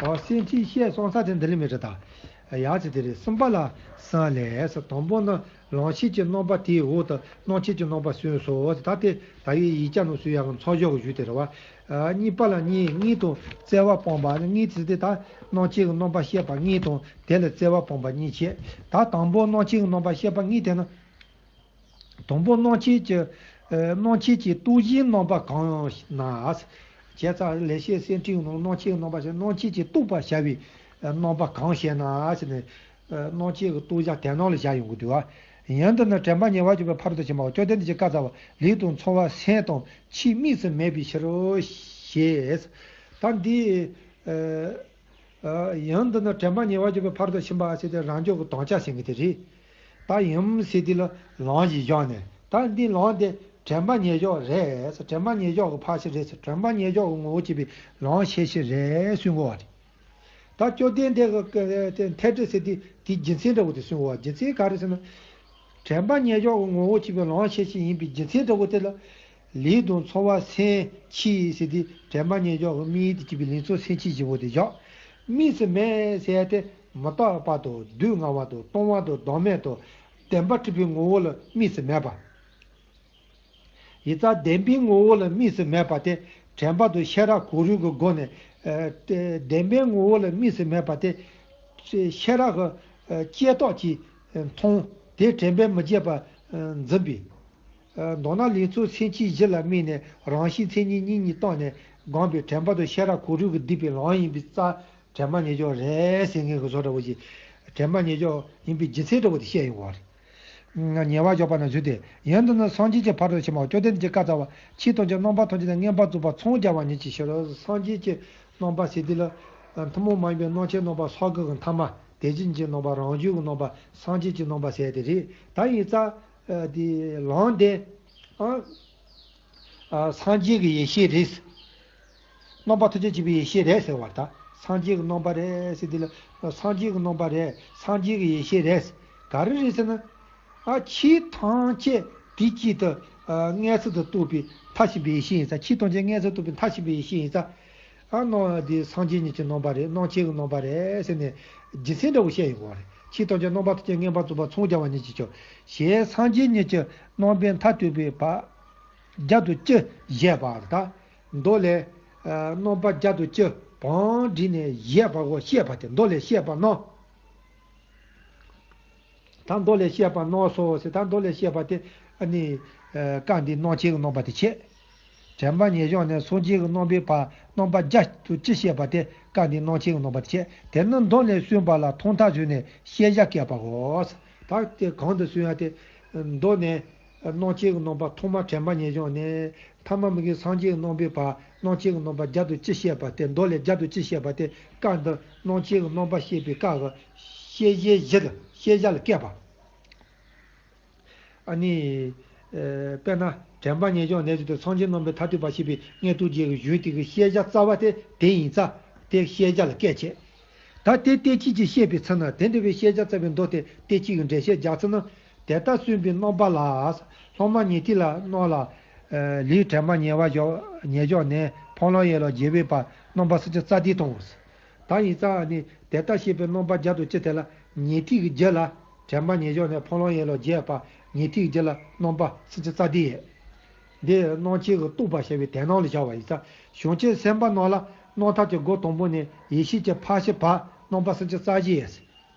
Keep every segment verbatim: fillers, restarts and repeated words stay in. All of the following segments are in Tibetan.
ཨ། སེམས་ཁྲིད་བཤད་སོང་ས་དེ་འདི་ལས་མི་རེད་ད། ཡག་ཅིག་དེ་རེད། གསུམ་པ་ལ་གསུམ་ལས་སོ། དང་པོ་ནི་ལམ་ཤེས་ཀྱི་རྣམ་པ་དེའི་འོག་ཏུ་རྣམ་བཅད་ཀྱི་རྣམ་པ་གསུངས་སོ། ད་དེ་ད་ཡོད་ཡིག་ཆ་ནང་གསུང་ཡག་གི་མཚམས་འཇོག་གི་ཞུ་དེ་རེད་བ། ཨ། གཉིས་པ་ལ་གཉིས། གཉིས་དང་བརྩེ་བ་སྤངས་པ། གཉིས་ཟེར་དེ་ད་རྣམ་བཅད་ཀྱི་རྣམ་པ་བཤད་པ་གཉིས་དང་དེ་ལ་བརྩེ་བ་སྤངས་པ་གཉིས་བྱས། ད་དང་པོ་རྣམ་བཅད་ཀྱི་རྣམ་པ་བཤད་པ་གཉིས་དེ་ནི། དང་པོ་རྣམ་བཅད་ཀྱི། ཨ། རྣམ་བཅད་ཀྱི་རྟོགས་གཞིའི་རྣམ་པ་གང་ན། བྱས་ཙང་ལེགས་བཤད་གསེར་ཕྲེང་ནང་རྣམ་བཅད་ཀྱི་རྣམ་པ་ཞེས་རྣམ་བཅད་ཀྱི་རྟོགས་པར་བྱ་བའི་རྣམ་པ་གང་ཞེ་ན་ཟེར་ནས། ཨ། རྣམ་བཅད་ཀྱི་རྟོགས་བྱ་དེ་ནང་ལ་བཞག་ཡོང་གི་འདུག་བ། ཡང་འདི་ནི་དྲན་པ་ཉེ་བར་འཇོག་པའི་ཕ་རོལ་ཏུ་ཕྱིན་པའོ། བཅོམ་ལྡན་འདས་ཀྱིས་བཀའ་སྩལ་པ། ལུས་དང་ཚོར་བ་སེམས་དང་ཆོས་དམིགས་སུ་མེད་པའི་ཕྱིར་རོ་ཞེས། ད་འདི། ཨ། ཡང་འདི་ནི་དྲན་པ་ཉེ་བར་འཇོག་པའི་ཕ་རོལ་ཏུ་ཕྱིན་པ་ཟེར་དེ་རང་འཇོག་གི་དམ་བཅའ་ཟེར་མཁན་དེ་རེད། ད་ཡུམ་ཟེར་དེ་ལ་ལམ་ཞིག་བཞག་ནས། ད་འདི་ལམ་དེ་དྲན་པ་ཉེ་བར་འཇོག་རེད། དྲན་པ་ཉེ་བར་འཇོག་གི་ཕར་ཕྱིན་རེད། དྲན་པ་ཉེ་བར་འཇོག་གི་ངོ་བོ་བྱེད་པའི་ལམ་ཤེས་བྱེད་ཕྱིར་རེད་གསུང་གོ་བ་རེད། ད་བཅོམ་ལྡན་འདས་ཀྱིས་མཐར་གྲོལ་ཟེར་དེ་དེའི་རྒྱུ་མཚན་འདྲ་བོ་དེ་གསུང་གོ་བ། རྒྱུ་མཚན་ག་རེ་ཟེར་ན། དྲན་པ་ཉེ་བར་འཇོག་གི་ངོ་བོ་བྱེད་པའི་ལམ་ཤེས་བྱེད་ཡིན་པའི་རྒྱུ་མཚན་འདྲ་བོ་དེ་ལ། ལུས་དང་ཚོར་བ་སེམས་ཆོས་ཟེར་དེ་དྲན་པ་ཉེ་བར་འཇོག་གི་དམིགས་ཡུལ་དུ་གྱུར་པའི་ལུས་ཚོར་སེམས་ཆོས་བཞི་པོ་དེ་བཞག་དམིགས་སུ་མེད་ཟེར་ཏེ་མི་རྟག་པ་དང་སྡུག་བསྔལ་བ་དང་སྟོང་པ་དང་བདག་མེད་དང་བདེན་པར་གྲུབ་པའི་ངོ་བོ་ལ་དམིགས་སུ་མེད་པ། ཡིན་ཙང་བདེན་པའི་ངོ་བོ་ལ་དམིགས་སུ་མེད་པ་དེ་དྲན་པ་དང་ཤེས་རབ་གང་རུང་གི་སྒོ་ནས། ཨ། དེ་བདེན་པའི་ངོ་བོ་ལ་དམིགས་སུ་མེད་པ་དེ་ཤེས་རབ་ཀྱི་ཨ་བསྐྱེད་རྟོགས་ཀྱིས་མཐོང་། དེ་དྲན་པས་མི་བརྗེད་པར་འཛིན་པས། ཨ། མདོར་ན་ལུས་ཚོར་སེམས་ཆོས་བཞི་ལ་དམིགས་ནས་རང་བཞིན་མཚན་ཉིད་གཉིས་གཉིས་བརྟགས་ནས་སྒོམ་པའི་དྲན་པ་དང་ཤེས་རབ་གང་རུང་གིས་བསྡུས་པའི་ལམ་ཡིན་པས་དྲན་པ་ཉེ་བར་འཇོག་རེད་ཟེར་མཁན་གྱི་བཟོ་འདྲ་བོ་ཞིག་དྲན་པ་ཉེ་བར་འཇོག་ཡིན་པའི་རྒྱུ་མཚན་འདྲ་བོ་དེ་བཤད་ཡོང་བ་རེད། ཉེ་བར་འཇོག་པ་ན་བཟོད་དེ། ཡང་འདི་ནི་སངས་རྒྱས་ཀྱི་ཕ་རོལ་ཏུ་ཕྱིན་པའོ། བཅོམ་ལྡན་འདས་ཀྱིས་བཀའ་སྩལ་པ། ཆོས་ཐམས་ཅད་རྣམ་པར་ཐམས་ཅད་དུ་མངོན་པར་རྫོགས་པར་འཚང་རྒྱ་བར་ཉིད་ཀྱི་ཕྱིར་རོ། སངས་རྒྱས་ཀྱི་རྣམ་པ་ཟེར་དུས་ལ། ཐུན་མོང་མ་ཡིན་པའི་རྣམ་མཁྱེན་རྣམ་པ། སངས་རྒྱས་ཀྱི་མཐའ་མ། དེ་བཞིན་གྱི་རྣམ་པ། རང་བྱུང་གི་རྣམ་པ། སངས་རྒྱས་ཀྱི་རྣམ་པ་ཟེར་དེ་རེད། ད་ཡིན་ཙང་། དེ་ལམ་དེ། ཨ། ཨ། སངས་རྒྱས་ཀྱི་ཡེ་ཤེས་རེད། རྣམ་པ་ཐམས་ཅད་གཅིག་པའི་ཡེ་ཤེས་རེད་ཟེར་བ་ད། སངས་རྒྱས་ཀྱི་རྣམ་པ་རེད་ཟེར་དུས་ལ། སངས་རྒྱས་ཀྱི་རྣམ་པ་རེད། སངས་རྒྱས་ཀྱི་ཡེ་ཤེས་རེད། ག་རེ་རེད་ཟེར་ན། ཨ། ཆོས་ཐམས་ཅད་དུས་གཅིག་ཏུ། ཨ། མངོན་སུམ་དུ་རྟོགས་པའི་མཐར་ཕྱིན་པའི་ཡེ་ཤེས་ཡིན་ཙང་། ཆོས་ཐམས་ཅད་མངོན་སུམ་རྟོགས་པའི་མཐར་ཕྱིན་པའི་ཡེ་ཤེས་ཡིན་ཙང་། ཨ། རྣམ། དེ་སངས་རྒྱས་ཉིད་ཀྱི་རྣམ་པ་རེད། རྣམ་མཁྱེན་གྱི་རྣམ་པ་རེད་ཟེར་ནས་རྒྱུ་མཚན་འདྲ་བོ་བཤད་ཡོང་གི་རེད། ཆོས་ཐམས་ཅད་རྣམ་པ་ཐམས་ཅད་མངོན་པར་རྫོགས་པར་འཚང་རྒྱ་བར་ཉིད་ཀྱི་ཕྱིར། ཞེས་སངས་རྒྱས་ཉིད་ཀྱི་རྣམ་པའི་མཐར་ཐུག་པའི་བར། བརྒྱ་དང་བཅུ་བཤད་པ་ལ། ད་མདོ་ལས། ཨ། རྣམ་པ་བརྒྱ་དང་བཅུ་བང་བསྒྲིགས་ནས་བཤད་པ་གོ། བཤད་པ་དེ་མདོ་ལས་བཤད་པ་རྣམས། ད་མདོ་ལས་བཤད་པ་རྣམས་སོ་ཟེར། ད་མདོ་ལས་བཤད་པ་དེ། ཨ་ནི། ཨ། སྐབས་འདིའི་རྣམ་མཁྱེན་གྱི་རྣམ་པ་དེ་བྱས། དྲན་པ་ཉེ་བར་འཇོག་ནས་སངས་རྒྱས་ཀྱི་རྣམ་པའི་བར་རྣམ་པ་བརྒྱ་དང་བཅུ་བཤད་པ་དེ་སྐབས་འདིའི་རྣམ་མཁྱེན་གྱི་རྣམ་པ་དེ་བྱས། དེ་ནི་མདོ་ནས་གསུངས་པ་ལ་ཐོག་མཐའ་བཟུང་ནས་ཤེས་བྱ་བཀོད་པའོ། ད་དེ་གོང་དུ་གསུངས་ཡ་དེ། མདོ་ནས་རྣམ་མཁྱེན་གྱི་རྣམ་པ་ཐོག་མར་དྲན་པ་ཉེ་བར་འཇོག་ནས། ཐ་མ་མི་དགེ་སངས་རྒྱས་ཀྱི་རྣམ་པའི་བར་རྣམ་མཁྱེན་གྱི་རྣམ་པ་བརྒྱ་དང་བཅུ་བཤད་པ་དེ། མདོ་ལས་བརྒྱ་དང་བཅུ་བཤད་པ་དེ་སྐབས་འདིར་རྣམ་མཁྱེན་གྱི་རྣམ་པ་བཤད་པའི་སྐབས་ཀྱི་ཤེས་བྱའི་གཞི་ལ། ཤེས་བྱ་ལ་བཀོད་པ། ཨ་ནི། ཨ། དཔེར་ན་དྲན་པ་ཉེ་བར་འཇོག་ནས་ཟེར་དུས་སངས་རྒྱས་རྣམ་པའི་མཐར་ཐུག་པ་ཞེས་པའི་མངོན་རྟོགས་རྒྱན་གྱི་གཞུང་དེ་གི་ཤེས་བྱ་རྩ་བ་དེ་དེ་ཡིན་ཙང་དེ་ཤེས་བྱ་ལ་བཀོད་བྱས། ད་དེ་དཔེ་ཅིག་གིས་བཤད་པའི་ཚེ་ན། དེ་འདྲ་བའི་ཤེས་བྱ་རྩ་བའི་མདོ་དེ་དཔེ་ཅིག་གིས་འགྲེལ་བཤད་རྒྱག་ཚུལ་ནི། དེ་ལྟར་གསུངས་པའི་རྣམ་པ་ལ། སློབ་མ་ཉན་ཐོས་ལ་རྣམས་ལ། ཨ། ལུས་དྲན་པ་ཉེ་བར་འཇོག་ཉེ་བར་འཇོག་ནས་འཕགས་ལམ་ཡན་ལག་བརྒྱད་པའི་བར་རྣམ་པ་སུམ་ཅུ་རྩ་བདུན་དང་། ད་ཡིན་ཙང་ནི་དེ་ལྟར་བཤད་པའི་རྣམ་པ་བརྒྱ་དང་བཅུ་དེ་ལ་ཉན་ཐོས་ཀྱི་རྒྱུད་ལ། དྲན་པ་ཉེ་བར་འཇོག་ནས་འཕགས་ལམ་ཡན་ལག་བརྒྱད་པ་ཉན་ཐོས་ཀྱི་རྒྱུད་ལ་རྣམ་པ་སུམ་ཅུ་རྩ་བདུན་ཡོད། འདི་རྣམ་མཁྱེན་གྱི་རྟོགས་པ་བྱ་བའི་དོན་སྣང་ལ་བཞག་པ་ཡིན་ཙང་། བྱང་ཆུབ་སེམས་དཔའ་རྣམས་ལ་རྣམ་ཐར་གྱི་སྒོ་དང་པོ་ནས་ཡེ་ཤེས་ཀྱི་ཕར་ཕྱིན་བར་རྣམ་པ་སུམ་ཅུ་རྩ་བཞི་ཡོད།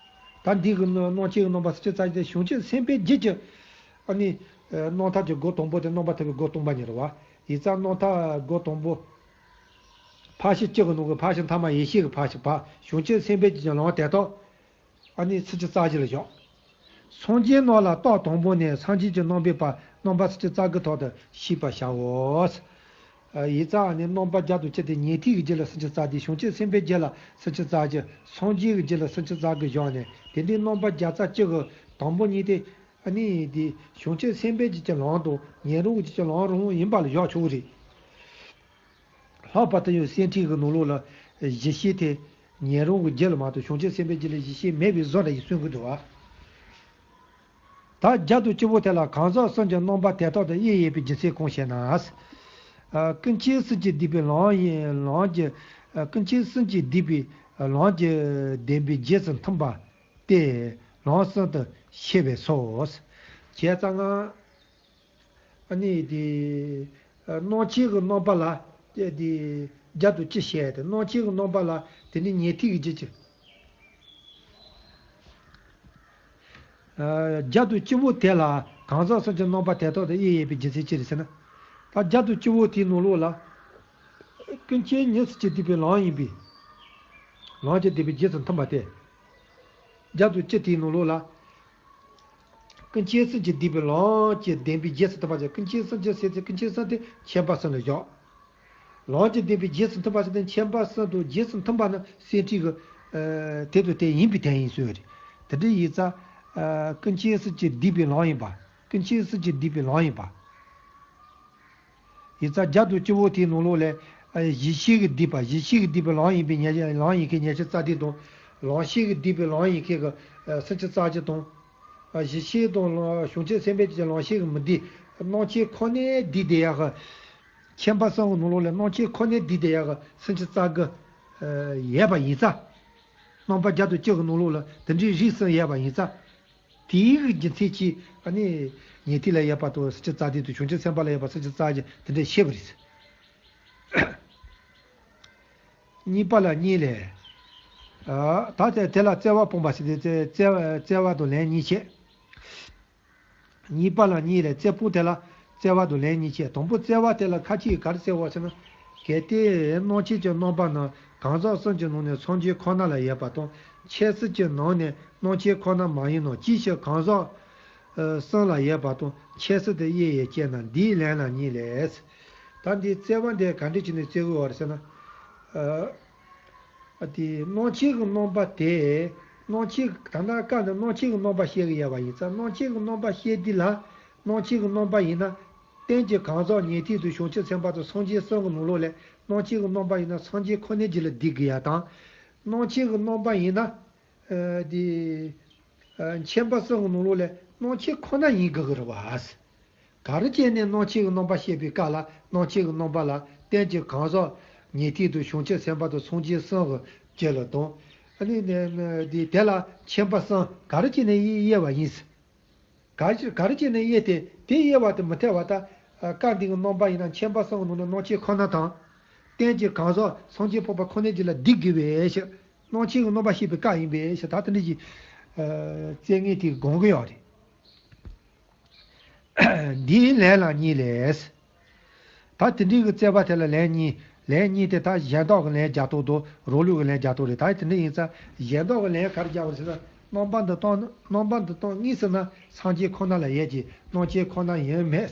ད་འདི་གི་རྣམ་མཁྱེན་གྱི་རྣམ་པ་སུམ་ཅུ་རྩ་བཞི་དེ་བྱང་ཆུབ་སེམས་དཔའི་རྒྱུད་ཀྱི། ཨ་ནི། རྣམ་ཐར་གྱི་སྒོ་དང་པོ་དེ་རྣམ་པར་ཐར་པའི་སྒོ་སྟོང་པ་ཉིད་རེད་བ། ཡིན་ཙང་རྣམ་ཐར་སྒོ་དང་པོ། ཕར་ཕྱིན་བཅུ་གི་ནང་གི་ཕར་ཕྱིན་ཐ་མ་ཡེ་ཤེས་ཀྱི་ཕར་ཕྱིན་བར་བྱང་ཆུབ་སེམས་དཔའི་རྒྱུད་ཀྱི་ལམ་དེ་དག་ཨ་ནི་སུམ་ཅུ་རྩ་བཞི་ལ་བཞག་སངས་རྒྱས་རྣམས་ལ་རྟགས་དང་པོ་ནས་སངས་རྒྱས་ཀྱི་རྣམ་པའི་བར་རྣམ་པ་སུམ་ཅུ་རྩ་དགུའི་ཐོག་ཏུ་ཤེས་པར་བྱའོ། ཨ། ཡིན་ཙང་ཨ་ནི་རྣམ་པ་བརྒྱ་དང་བཅུ་དེ་ཉན་ཐོས་ཀྱི་རྒྱུད་ལ་སུམ་ཅུ་རྩ་བདུན། བྱང་ཆུབ་སེམས་དཔའི་རྒྱུད་ལ་སུམ་ཅུ་རྩ་བཞི། སངས་རྒྱས་ཀྱི་རྒྱུད་ལ་སུམ་ཅུ་རྩ་དགུ་བཞག་ནས། དེ་འདྲའི་རྣམ་པ་བརྒྱ་རྩ་བཅུ་གི་དང་པོ་གཉིས་དེ། ཨ་ནི་དེ་བྱང་ཆུབ་སེམས་དཔའི་རྒྱུད་ཀྱི་ལམ་དང་ཉན་རང་གི་རྒྱུད་ཀྱི་ལམ་རང་ཡིན་པ་ལ་བཞག་ཆོག་གི་རེད། ལྷག་པར་དུ་ཡང་གསེར་ཕྲེང་གི་ནང་ལོགས་ལ་གཞི་ཤེས་དེ་ཉན་རང་གི་རྒྱུད་ལ་མ་གཏོགས་བྱང་ཆུབ་སེམས་དཔའི་རྒྱུད་ལ་གཞི་ཤེས་མེད་པའི་བཟོ་འདྲ་ཞིག་གསུང་གི་འདུག་བ། ད་བརྒྱ་དང་བཅུ་པོ་དེ་ལ་གང་ཟག་གསུམ་གྱི་རྣམ་པ་དེ་དག་ཏུ་དབྱེ་ཡོད་པའི་རྒྱུ་མཚན་གང་ཞེ་ན། ཀུན་མཁྱེན་གསུམ་གྱིས་བསྡུས་པའི་ལམ་ཡིན། ལམ་གྱི། ཀུན་མཁྱེན་གསུམ་གྱིས་བསྡུས་པའི་ལམ་གྱི་བདེན་པའི་རྗེས་སུ་མཐུན་པ་སྟེ། ལམ་གསུམ་དུ་ཤེས་པས་སོ། བྱས་ཙང་ང་། ཨ་ནི་དེ། སྣང་མཆེད་ཀྱི་རྣམ་པ་ལ། དེ། བརྒྱ་དང་བཅུ་བཤད་དེ། སྣང་མཆེད་ཀྱི་རྣམ་པ་ལ་དེ་ནི་ཉན་ཐོས་ཀྱི་རྒྱུད་ཀྱི། བརྒྱ་དང་བཅུ་པོ་དེ་ལ་གང་ཟག་གསུམ་གྱི་རྣམ་པ་དེ་དག་ཏུ་དབྱེ་ཡོད་པའི་རྒྱུ་མཚན་ཅི་རེད་ཟེར་ན། ད་བརྒྱ་དང་བཅུ་པོ་དེའི་ནང་ལོགས་ལ། ཀུན་མཁྱེན་གསུམ་གྱིས་བསྡུས་པའི་ལམ་ཡིན་པས། ལམ་གྱི་བདེན་པའི་རྗེས་སུ་མཐུན་པ་སྟེ། བརྒྱ་དང་བཅུ་དེའི་ནང་ལོགས་ལ། ཀུན་མཁྱེན་གསུམ་གྱིས་བསྡུས་པའི་ལམ་གྱི་བདེན་པའི་རྗེས་སུ་མཐུན་པ་ཟེར། ཀུན་མཁྱེན་གསུམ་གྱིས་ཟེར་ཚེ་ཀུན་མཁྱེན་གསུམ་དེ་མཁྱེན་པ་གསུམ་ལ་བཞག་ལམ་གྱི་བདེན་པའི་རྗེས་སུ་མཐུན་པ་ཟེར་ཏེ། མཁྱེན་པ་གསུམ་དང་རྗེས་སུ་མཐུན་པ་ནི་སེམས་ཁྲིད་ཀྱི། ཨ། དེ་དང་དེ་ཡིན་པའི་དོན་ཡིན་ཟེར་བ་རེད། དེ་འདྲ་ཡིན་ཙང་། ཨ། ཀུན་མཁྱེན་གསུམ་གྱིས་བསྡུས་པའི་ལམ་ཡིན་པ། ཀུན་མཁྱེན་གསུམ་གྱིས་བསྡུས་པའི་ལམ་ཡིན་པ། ཡིན་ཙང་བརྒྱ་དང་བཅུ་པོ་དེའི་ནང་ལོགས་ལས། ཨ། གཞི་ཤེས་ཀྱིས་བསྡུས་པ། གཞི་ཤེས་ཀྱིས་བསྡུས་པའི་ལམ་ཡིན་པའི་ཉེར། ལམ་ཡིན་མཁན་ཉེར་བཞི་རྩ་བདུན་དང་། ལམ་ཤེས་ཀྱིས་བསྡུས་པའི་ལམ་ཡིན་མཁན་གྱི། ཨ། སུམ་ཅུ་རྩ་གཅིག་དང་། ཨ། གཞི་ཤེས་དང་བྱང་ཆུབ་སེམས་དཔའི་ཆོས་ཀྱི་ལམ་ཤེས་ཀྱིས་མི་བསྡུས། རྣམ་མཁྱེན་ཁོ་ནས་བསྡུས་བསྡད་ཡག་གི། མཁྱེན་པ་གསུམ་གྱི་ནང་ལོགས་ལས་རྣམ་མཁྱེན་ཁོ་ནས་བསྡུས་བསྡད་ཡག་གི་སུམ་ཅུ་རྩ་དགུ། ཨ། ཡོད་པ་ཡིན་ཙང་། རྣམ་པ་བརྒྱ་དང་བཅུ་གི་ནང་ལོགས་ལ་དེ་འདྲའི་རིགས་གསུམ་ཡོད་པ་ཡིན་ཙང་། དེའི་རྒྱུ་མཚན་གྱིས་ཨ་ནི་ཉན་ཐོས་ལ་ཡོད་པ་དང་སུམ་ཅུ་རྩ་བདུན་དང་བྱང་ཆུབ་སེམས་དཔའ་ལ་ཡོད་པ་སུམ་ཅུ་རྩ་གཅིག་དེ་འདྲ་བཤད་པ་རེད། གཉིས་པ་ལ་གཉིས་ལས། ཨ། ད་དེ་དེ་ལ་བརྩེ་བ་སྤངས་པ་ཟེར་ཏེ། བརྩེ་བ་བརྩེ་བ་དང་ལན་གཉིས་བྱས། གཉིས་པ་ལ་གཉིས་ལས། བརྩེ་སྤོང་དེ་ལ་བརྩེ་བ་དང་ལན་གཉིས་བྱས། དང་པོ་བརྩེ་བ་དེ་ལ་ཁ་ཅིག་གིས་ག་རེ་ཟེར་བ་ཟེར་ན། གལ་ཏེ་རྣམ་མཁྱེན་གྱི་རྣམ་པ་ནི་གང་ཟག་གསུམ་གྱི་ནང་ནས་སངས་རྒྱས་ཁོ་ན་ལ་ཡོད་པ་དང་། ཁྱད་གསོད་ཀྱི་ནང་ནས་རྣམ་མཁྱེན་ཁོ་ན་མ་ཡིན་ནོ། ཅིའི་ཕྱིར་གང་ཟག་གསུམ་ལ་ཡོད་པ་དང་ཁྱད་གསོད་དུ་དབྱེ་ཡོད་ཅེ་ན། འདིའི་ལན་ལ་གཉིས་ལས། ད་འདིའི་བརྩེ་བ་འདི་ག་འདྲ་བྱས་ནས་བརྩི་དགོས་པ་རེད་ཟེར་ན། ཨ། ཨ། དེ་རྣམ་མཁྱེན་གྱི་རྣམ་པ་དེ། རྣམ་མཁྱེན། ད་ལྟ་སྐབས་འདི་རྣམ་མཁྱེན་གྱི་རྣམ་པ་བཤད་ཀྱི་ཡོད་པ་ཡིན་ཙང་། རྣམ་མཁྱེན་གྱི་རྣམ་པ་བཤད་དུས་ལ། རྣམ་མཁྱེན་གྱི་རྣམ་པ་ཡིན་ན། རྟེན་གྱི་གང་ཟག་ཉན་ཐོས་དང་བྱང་ཆུབ་སེམས་དཔའ་དང་སངས་རྒྱས་གསུམ་གྱི་ནང་ལོགས་ལས་རྣམ་མཁྱེན་གྱི་རྣམ་པ་ཡིན་ན་སངས་རྒྱས་ཁོ་ནའི་རྒྱུད་ལ་བསྡུ་དགོས་ཡ་དང་། རྣམ་མཁྱེན་གྱི་རྣམ་པ་ཡིན་ན། ཨ། དེ། ཨ། མཁྱེན་པ་གསུམ་གྱི་ནང་ལོགས་ལས་རྣམ་མཁྱེན་ཁོ་ན་ཡིན་དགོས་ཀྱི་རེད་བ། ག་རེ་བྱས་ནས་རྣམ་མཁྱེན་གྱི་རྣམ་པ་བཤད་པའི་སྐབས་ལ་རྣམ་མཁྱེན་གྱི་རྣམ་པ་ལ་རྟེན་གྱི་གང་ཟག་ཉན་ཐོས་དང་བྱང་ཆུབ་སེམས་དཔའ་དང་སངས་རྒྱས་གསུམ་གྱི་རྒྱུད་ལ་དང་། ཨ་ནི་དེ་དེ་ལ་མཁྱེན་པ་གསུམ་ག་རེ་བྱས་ནས་དབྱེ་བ་ཡིན། ག་ག་རེ་བྱས་ནས་དབྱེ་སྟེ། དེ་དབྱེ་བ་དེ་མི་འཐད་པ་དང་། སྐབས་འདི་གི་རྣམ་པ་ཡིན་ན་མཁྱེན་པ་གསུམ་གྱི་ནང་ནས་རྣམ་མཁྱེན་ཁོ་ན་དང་། རྟེན་གྱི་གང་ཟག་སངས་རྒྱས་འཕགས་པ་ཁོ་ནའི་རྒྱུད་ལ་བསྡུ་དགོས་པའི་ཕྱིར། རྣམ་མཁྱེན་གྱི་རྣམ་པ་བཤད་པའི་སྐབས་ཡིན་པའི་ཕྱིར། ད་དེ་འདྲ་ཞིག་ཨ། བཙལ་ངེས་དེ་དགོངས་ཀྱི་ཡོད་རེད། འདིའི་ལན་ལ་གཉིས་ལས། ད་དེ་འདྲའི་གི་བརྩེ་བ་དེ་ལ་ལན་གཉིས། ལན་གཉིས་དེ་ད་གཞན་དག་གི་ལན་རྒྱག་སྟངས་དང་རང་ལུགས་ཀྱི་ལན་རྒྱག་སྟངས་རེད། ད་དེ་འདྲ་ཡིན་ཙང་གཞན་དག་གི་ལན་ག་རེ་རྒྱག་པ་རེད་ཟེར་ན། རྣམ་པ་འདི་དག་ནི། རྣམ་པ་འདི་དག་གཉིས་སུ་ན་སངས་རྒྱས་ཁོ་ན་ལ་ཡོད་ཀྱི་རྣམ་མཁྱེན་ཁོ་ན་ཡིན་མོད།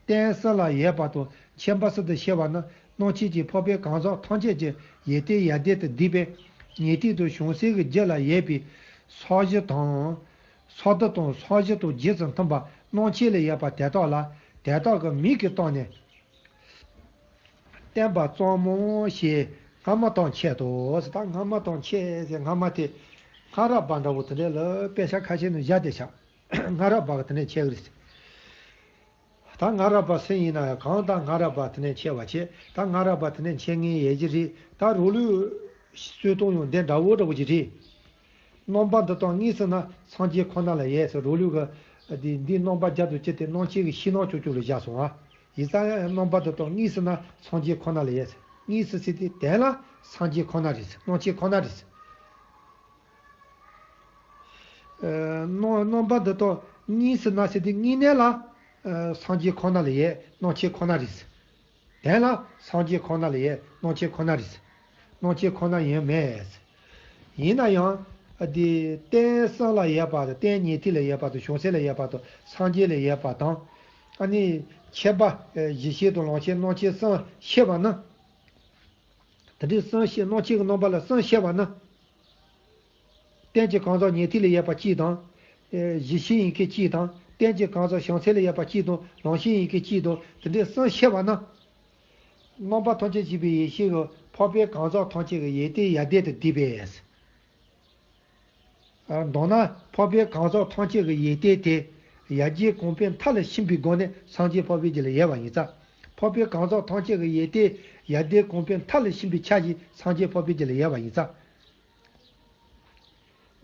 རྟེན་གསུམ་ལ་ཡོད་པ་དང་མཁྱེན་པ་གསུམ་དུ་ཤེས་པ་ནི་རྣམ་མཁྱེན་གྱིས་འཕགས་པའི་གང་ཟག་ཐམས་ཅད་ཀྱི་ཡོན་ཏན་ཡར་ལྡན་དུ་བསྡུས་པས། ཉན་ཐོས་དང་བྱང་སེམས་ཀྱི་རྒྱུད་ལ་ཡོད་པའི་ས་གཞི་དང་། ས་རྡུལ་དང་ས་གཞི་དང་རྗེས་སུ་མཐུན་པ་རྣམ་མཁྱེན་ལ་ཡོད་པ་དེ་དག་ལ་དེ་དག་གི་མིང་གི་སྟེང་ནས་བསྟན་པ་གཙང་མ་ཞེས་སྔ་མ་དང་ཆེད་དུ། ད་སྔ་མ་དང་ཆེད་ཟེར། སྔ་མ་དེ་སྔ་རབས་པ་འདྲ་བོ་དེ་འདྲ་ལ་དཔེ་ཆ་ཁ་ཤས་ནང་བཞག་བསྡད་ཤག་སྔ་རབས་པ་གི་དེ་འདྲ་ཆེད་ཀྱི་རེད། ད་སྔ་རབས་པ་སུ་ཡིན་ན་ཡང་གང་ལྟར་སྔ་རབས་པ་དེ་ནས་མཁྱེན་པ་བྱས། ད་སྔ་རབས་པ་དེ་ནས་མཁྱེན་མཁན་ཡོད་ཀྱི་རེད། ད་རང་ལུགས་རྩོད་སྟངས་ཡང་འདི་འདྲ་བོ་འདྲ་བོ་ཅིག་རེད། རྣམ་པ་འདི་དག་གཉིས་སུ་ན་སངས་རྒྱས་ཁོ་ན་ལ་ཡོད་ཟེར། རང་ལུགས་ཀྱི་འདི་འདི་རྣམ་པ་བརྒྱ་དང་བཅུ་དེ་རྣམ་མཁྱེན་གྱི་ཕྱི་ནང་ཀྱོག་ཀྱོག་ལ་བཞག་སོང་ཨ། ཡིན་ཙང་ཡང་རྣམ་པ་འདི་དག་གཉིས་སུ་ན་སངས་རྒྱས་ཁོ་ན་ལ་ཡོད་ཟེར། གཉིས་སུ་ཟེར་དུས་དོན་ལ་སངས་རྒྱས་ཁོ་ན་རེད་ཟེར། རྣམ་མཁྱེན་ཁོ་ན་རེད་ཟེར། ཨ། རྣམ་རྣམ་པ་འདི་དག་གཉིས་སུ་ན་ཟེར་དུས་དངོས་གནས་ལ། ཨ། སངས་རྒྱས་ཁོ་ན་ལ་ཡོད། རྣམ་མཁྱེན་ཁོ་ན་རེད། དོན་ལ་སངས་རྒྱས་ཁོ་ན་ལ་ཡོད། རྣམ་མཁྱེན་ཁོ་ན་རེད། རྣམ་མཁྱེན་ཁོ་ན་ཡིན་མོད། ཡིན་ན་ཡང་། ཨ། དེ་རྟེན་གསུམ་ལ་ཡོད་པ་དང་། རྟེན་ཉན་ཐོས་ལ་ཡོད་པ་དང་། བྱང་སེམས་ལ་ཡོད་པ་དང་། སངས་རྒྱས་ལ་ཡོད་པ་དང་། ཨ་ནི་མཁྱེན་པ། ཨ། གཞི་ཤེས་དང་ལམ་ཤེས་རྣམ་མཁྱེན་གསུམ་ཤེས་པ་ན། དེ་འདྲའི་གསུམ་ཤེས། རྣམ་མཁྱེན་གྱི་རྣམ་པ་ལ་གསུམ་ཤེས་པ་ན། རྟེན་གྱི་གང་ཟག་ཉན་ཐོས་ལ་ཡོད་པ་གཅིག་དང་། ཨེ། གཞི་ཤེས་ཡིན་མཁན་གཅིག་དང་། རྟེན་གྱི་གང་ཟག་བྱང་སེམས་ལ་ཡོད་པ་གཅིག་དང་། ལམ་ཤེས་ཡིན་མཁན་གཅིག་དང་། དེ་འདྲའི་གསུམ་ཤེས་པ་ན། རྣམ་པ་ཐམས་ཅད་མཁྱེན་པའི་ཡེ་ཤེས་ཀྱིས་འཕགས་པའི་གང་ཟག་ཐམས་ཅད་ཀྱི་ཡོན་ཏན་ཡར་ལྡན་དུ་བསྡུས་པས། མདོར་ན་འཕགས་པའི་གང་ཟག་ཐམས་ཅད་ཀྱི་ཡོན་ཏན་དེ་ཡར་རྒྱས་གོང་འཕེལ་མཐའ་ལ་ཕྱིན་པའི་སྒོ་ནས་སངས་རྒྱས་འཕགས་པའི་རྒྱུད་ལ་ཡོད་པ་ཡིན་ཙང་། འཕགས་པའི་གང་ཟག་ཐམས་ཅད་ཀྱི་ཡོན་ཏན་ཡར་ལྡན་གོང་འཕེལ་མཐའ་ལ་ཕྱིན་པའི་ཆ་ཞིག་སངས་རྒྱས་འཕགས་པའི་རྒྱུད་ལ་ཡོད་པ་ཡིན་ཙང་།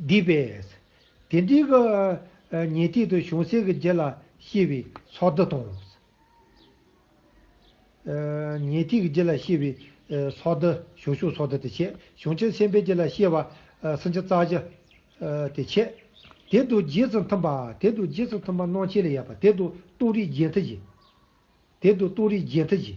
འདུས་པས། དེ་འདྲའི་གི་ཉན་ཐོས་དང་བྱང་སེམས་ཀྱི་རྒྱུད་ལ་སྐྱེས་པའི་སོ་བདུན་དང་། ཉན་ཐོས་ཀྱི་རྒྱུད་ལ་སྐྱེས་པའི་སོ་བདུན། བྱང་ཆུབ་སོ་བདུན་དེ་བྱས། བྱང་ཆུབ་སེམས་དཔའི་རྒྱུད་ལ་སྐྱེས་པ་སུམ་ཅུ་རྩ་བཞི་དེ་བྱས། དེ་དང་རྗེས་སུ་མཐུན་པ། དེ་དང་རྗེས་སུ་མཐུན་པ་རྣམ་མཁྱེན་ལ་ཡོད་པ། དེ་དང་རྟོགས་རིགས་རྒྱན་མཐུན་བཞི། དེ་དང་རྟོགས་རིགས་རྒྱན་མཐུན་བཞི།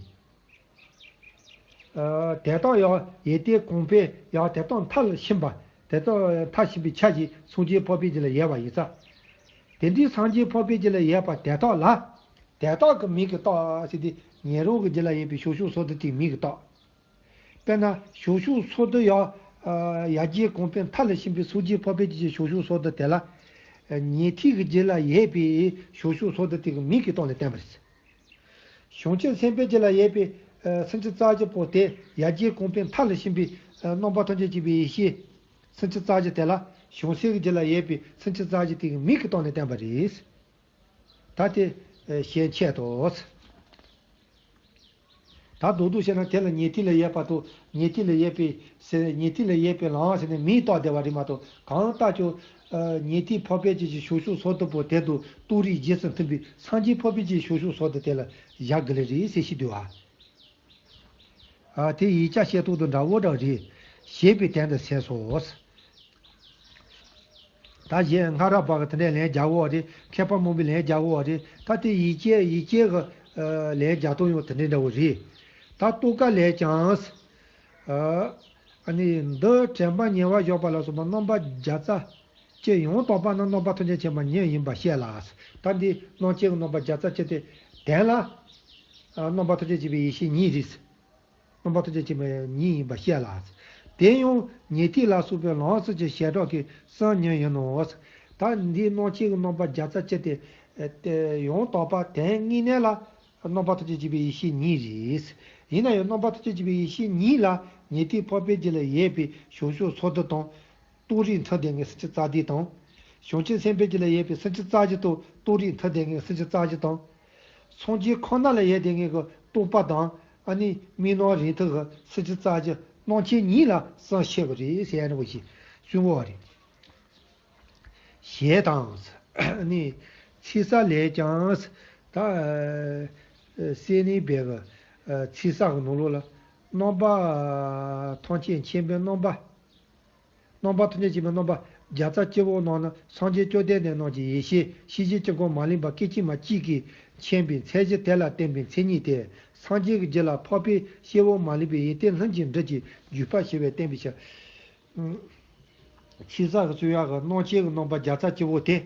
དེ་དག་ཡང་ཡོན་ཏན་གོང་འཕེལ་ཡང་དེ་དག་མཐའ་ལ་ཕྱིན་པ། དེ་དག་མཐར་ཕྱིན་པའི་ཆ་ཞིག་སངས་རྒྱས་འཕགས་པའི་རྒྱུད་ལ་ཡོད་པ་ཡིན་ཙང་། དེ་འདྲའི་སངས་རྒྱས་འཕགས་པའི་རྒྱུད་ལ་ཡོད་པ་དེ་དག་ལ། དེ་དག་གི་མིང་གིས་བཏགས་ཟེར་ཏེ། ཉན་རང་གི་རྒྱུད་ལ་ཡོད་པའི་བྱང་ཆུབ་སོ་བདུན་དེའི་མིང་གིས་བཏགས། དཔེར་ན་བྱང་ཆུབ་སོ་བདུན་ཡང་ཡར་ལྡན་གོང་འཕེལ་མཐའ་ལ་ཕྱིན་པའི་སངས་རྒྱས་འཕགས་པའི་རྒྱུད་ཀྱི་བྱང་ཆུབ་སོ་བདུན་དེ་ལ། ཉན་ཐོས་ཀྱི་རྒྱུད་ལ་ཡོད་པའི་བྱང་ཆུབ་སོ་བདུན་དེ་གི་མིང་གི་སྟེང་ནས་བསྟན་པ་རེད། བྱང་ཆུབ་སེམས་དཔའི་རྒྱུད་ལ་ཡོད་པའི་སུམ་ཅུ་རྩ་བཞི་པོ་དེ། ཡར་ལྡན་གོང་འཕེལ་མཐའ་ལ་ཕྱིན་པའི་རྣམ་པ་ཐམས་ཅད་མཁྱེན་པའི་ཡེ་ཤེས་སུམ་ཅུ་རྩ་བཞི་དེ་ལ། བྱང་སེམས་ཀྱི་རྒྱུད་ལ་ཡོད་པའི་སུམ་ཅུ་རྩ་བཞི་དེ་གི་མིང་གི་སྟེང་ནས་བསྟན་པ་རེད། ད་དེ་ཞལ་ཆད་དོ། ད་མདོར་བསྡུས་བཤད་ན། དེ་ལ་ཉན་ཐོས་ལ་ཡོད་པ་དང་། ཉན་ཐོས་ལ་ཡོད་པའི་ཟེར། ཉན་ཐོས་ལ་ཡོད་པའི་ལམ་ཟེར་ནས་མིང་བཏགས་བསྡད་པ་རེད་མ་གཏོགས། གང་ལྟར་ཀྱང་ཉན་ཐོས་འཕགས་པའི་རྒྱུད་ཀྱི་བྱང་ཆུབ་སོ་བདུན་པོ་དེ་དང་རྟོགས་རིགས་རྗེས་སུ་མཐུན་པའི་སངས་རྒྱས་འཕགས་པའི་རྒྱུད་ཀྱི་བྱང་ཆུབ་སོ་བདུན་དེ་ལ་བཞག་དགོས་ལེ་རེད་ཟེར་ཞུ་འདོད་པ། ཨ། དེ་ཡིག་བརྒྱ་བཤད་སྟངས་དང་འདྲ་བོ་འདྲ་རེད། ཞེས་པའི་དོན་དུ་གསུངས་སོ། ད་གཞན་སྔ་རབས་པ་གི་དེ་འདྲའི་ལན་རྒྱག་གོ་རེད། མཁས་པ་མང་པོས་ལན་རྒྱག་གོ་རེད། ད་དེ་ཡིག་བརྒྱའི་ཡིག་བརྒྱའི་གི་ལན་རྒྱག་སྟངས་ཡང་དེ་འདྲའི་འདྲ་བོ་རེད། ད་རྟོགས་དཀའ་ལས་ཀྱང་། ཨ་ནི་འདི་དྲན་པ་ཉེ་བར་བཞག་པ་ལ་སོགས་པ་རྣམ་པ་བརྒྱ་རྩ་གཅིག་ཡང་དག་པ་ན་རྣམ་པ་ཐམས་ཅད་མཁྱེན་པ་ཉིད་ཡིན་པར་བཤད་ལ། ད་འདི་རྣམ་མཁྱེན་གྱི་རྣམ་པ་བརྒྱ་རྩ་གཅིག་དེ་དོན་ལ་རྣམ་པ་ཐམས་ཅད་མཁྱེན་པའི་ཡེ་ཤེས་ཉིད་རེད། རྣམ་པ་ཐམས་ཅད་མཁྱེན་པ་ཉིད་ཡིན་པར་བཤད་ལ། དེ་ཡང་ཉན་ཐོས་ལ་སོགས་པའི་ལམ་གསུམ་གྱི་བྱེ་བྲག་གི་གསུམ་ཉིད་ཡིན་ནོ། ད་འདིའི་རྣམ་མཁྱེན་གྱི་རྣམ་པ་བརྒྱ་རྩ་གཅིག་དེ། ཡང་དག་པ་དོན་དངོས་གནས་ལ་རྣམ་པ་ཐམས་ཅད་མཁྱེན་པའི་ཡེ་ཤེས་ཉིད་རེད། ཡིན་ན་ཡང་རྣམ་པ་ཐམས་ཅད་མཁྱེན་པའི་ཡེ་ཤེས་ཉིད་ལ་ཉན་ཐོས་འཕགས་པའི་རྒྱུད་ལ་ཡོད་པའི་བྱང་ཆུབ་སོ་བདུན་དང་། རྟོགས་རིགས་མཐུན་ལྡན་ངེས་སུམ་ཅུ་རྩ་བདུན་དང་། བྱང་ཆུབ་སེམས་དཔའི་རྒྱུད་ལ་ཡོད་པའི་སུམ་ཅུ་རྩ་བཞི་དང་རྟོགས་རིགས་མཐུན་ལྡན་ངེས་སུམ་ཅུ་རྩ་བཞི་དང་། སངས་རྒྱས་ཁོ་ན་ལ་ཡོད་བསྡད་མཁན་གྱི་རྟོགས་པ་དང་། ཨ་ནི་མིག་རྣམ་རིག་མཐུན་གྱི་སུམ་ཅུ་རྩ་བཞི་རྣམ་མཁྱེན་ཉིད་ལ་གསུམ་ཕྱེ་བ་རེད་ཟེར་ཡ་འདྲ་བོ་ཞིག་གསུང་གོ་བ་རེད། ཞེས་དང་། ཨ་ནི་ཚིག་གསལ་ལས་ཀྱང་། ད་སེར་སྣའི་སྦས་གི་ཚིག་གསལ་གྱི་ནང་ལོགས་ལ། རྣམ་པ་ཐམས་ཅད་མཁྱེན་པའི་རྣམ་པ། རྣམ་པ་ཐམས་ཅད་མཁྱེན་པའི་རྣམ་པ་བརྒྱ་རྩ་གཅིག་པོ་རྣམས་ནི་སངས་རྒྱས་བཅོམ་ལྡན་འདས་རྣམས་ཀྱི་ཡེ་ཤེས་ཤེས་བྱའི་དཀྱིལ་འཁོར་མ་ལུས་པ་སྐད་ཅིག་མ་གཅིག་གིས་མཁྱེན་པའི་མཚན་གཞི་དེ་ལ་བརྟེན་པའི་མཚན་ཉིད་དེ། སངས་རྒྱས་ཀྱི་རྒྱུད་ལ་འཕགས་པའི་སྐྱེ་བོ་མ་ལུས་པའི་ཡོན་ཏན་ལྷུན་གྱིས་གྲུབ་ཀྱི་བརྗོད་པ་ཞེས་པས་བསྟན་པའི་ཕྱིར། ཚིག་གསལ་གྱི་གསུང་ཡག་གི་རྣམ་མཁྱེན་གྱི་རྣམ་པ་བརྒྱ་རྩ་གཅིག་པོ་དེ།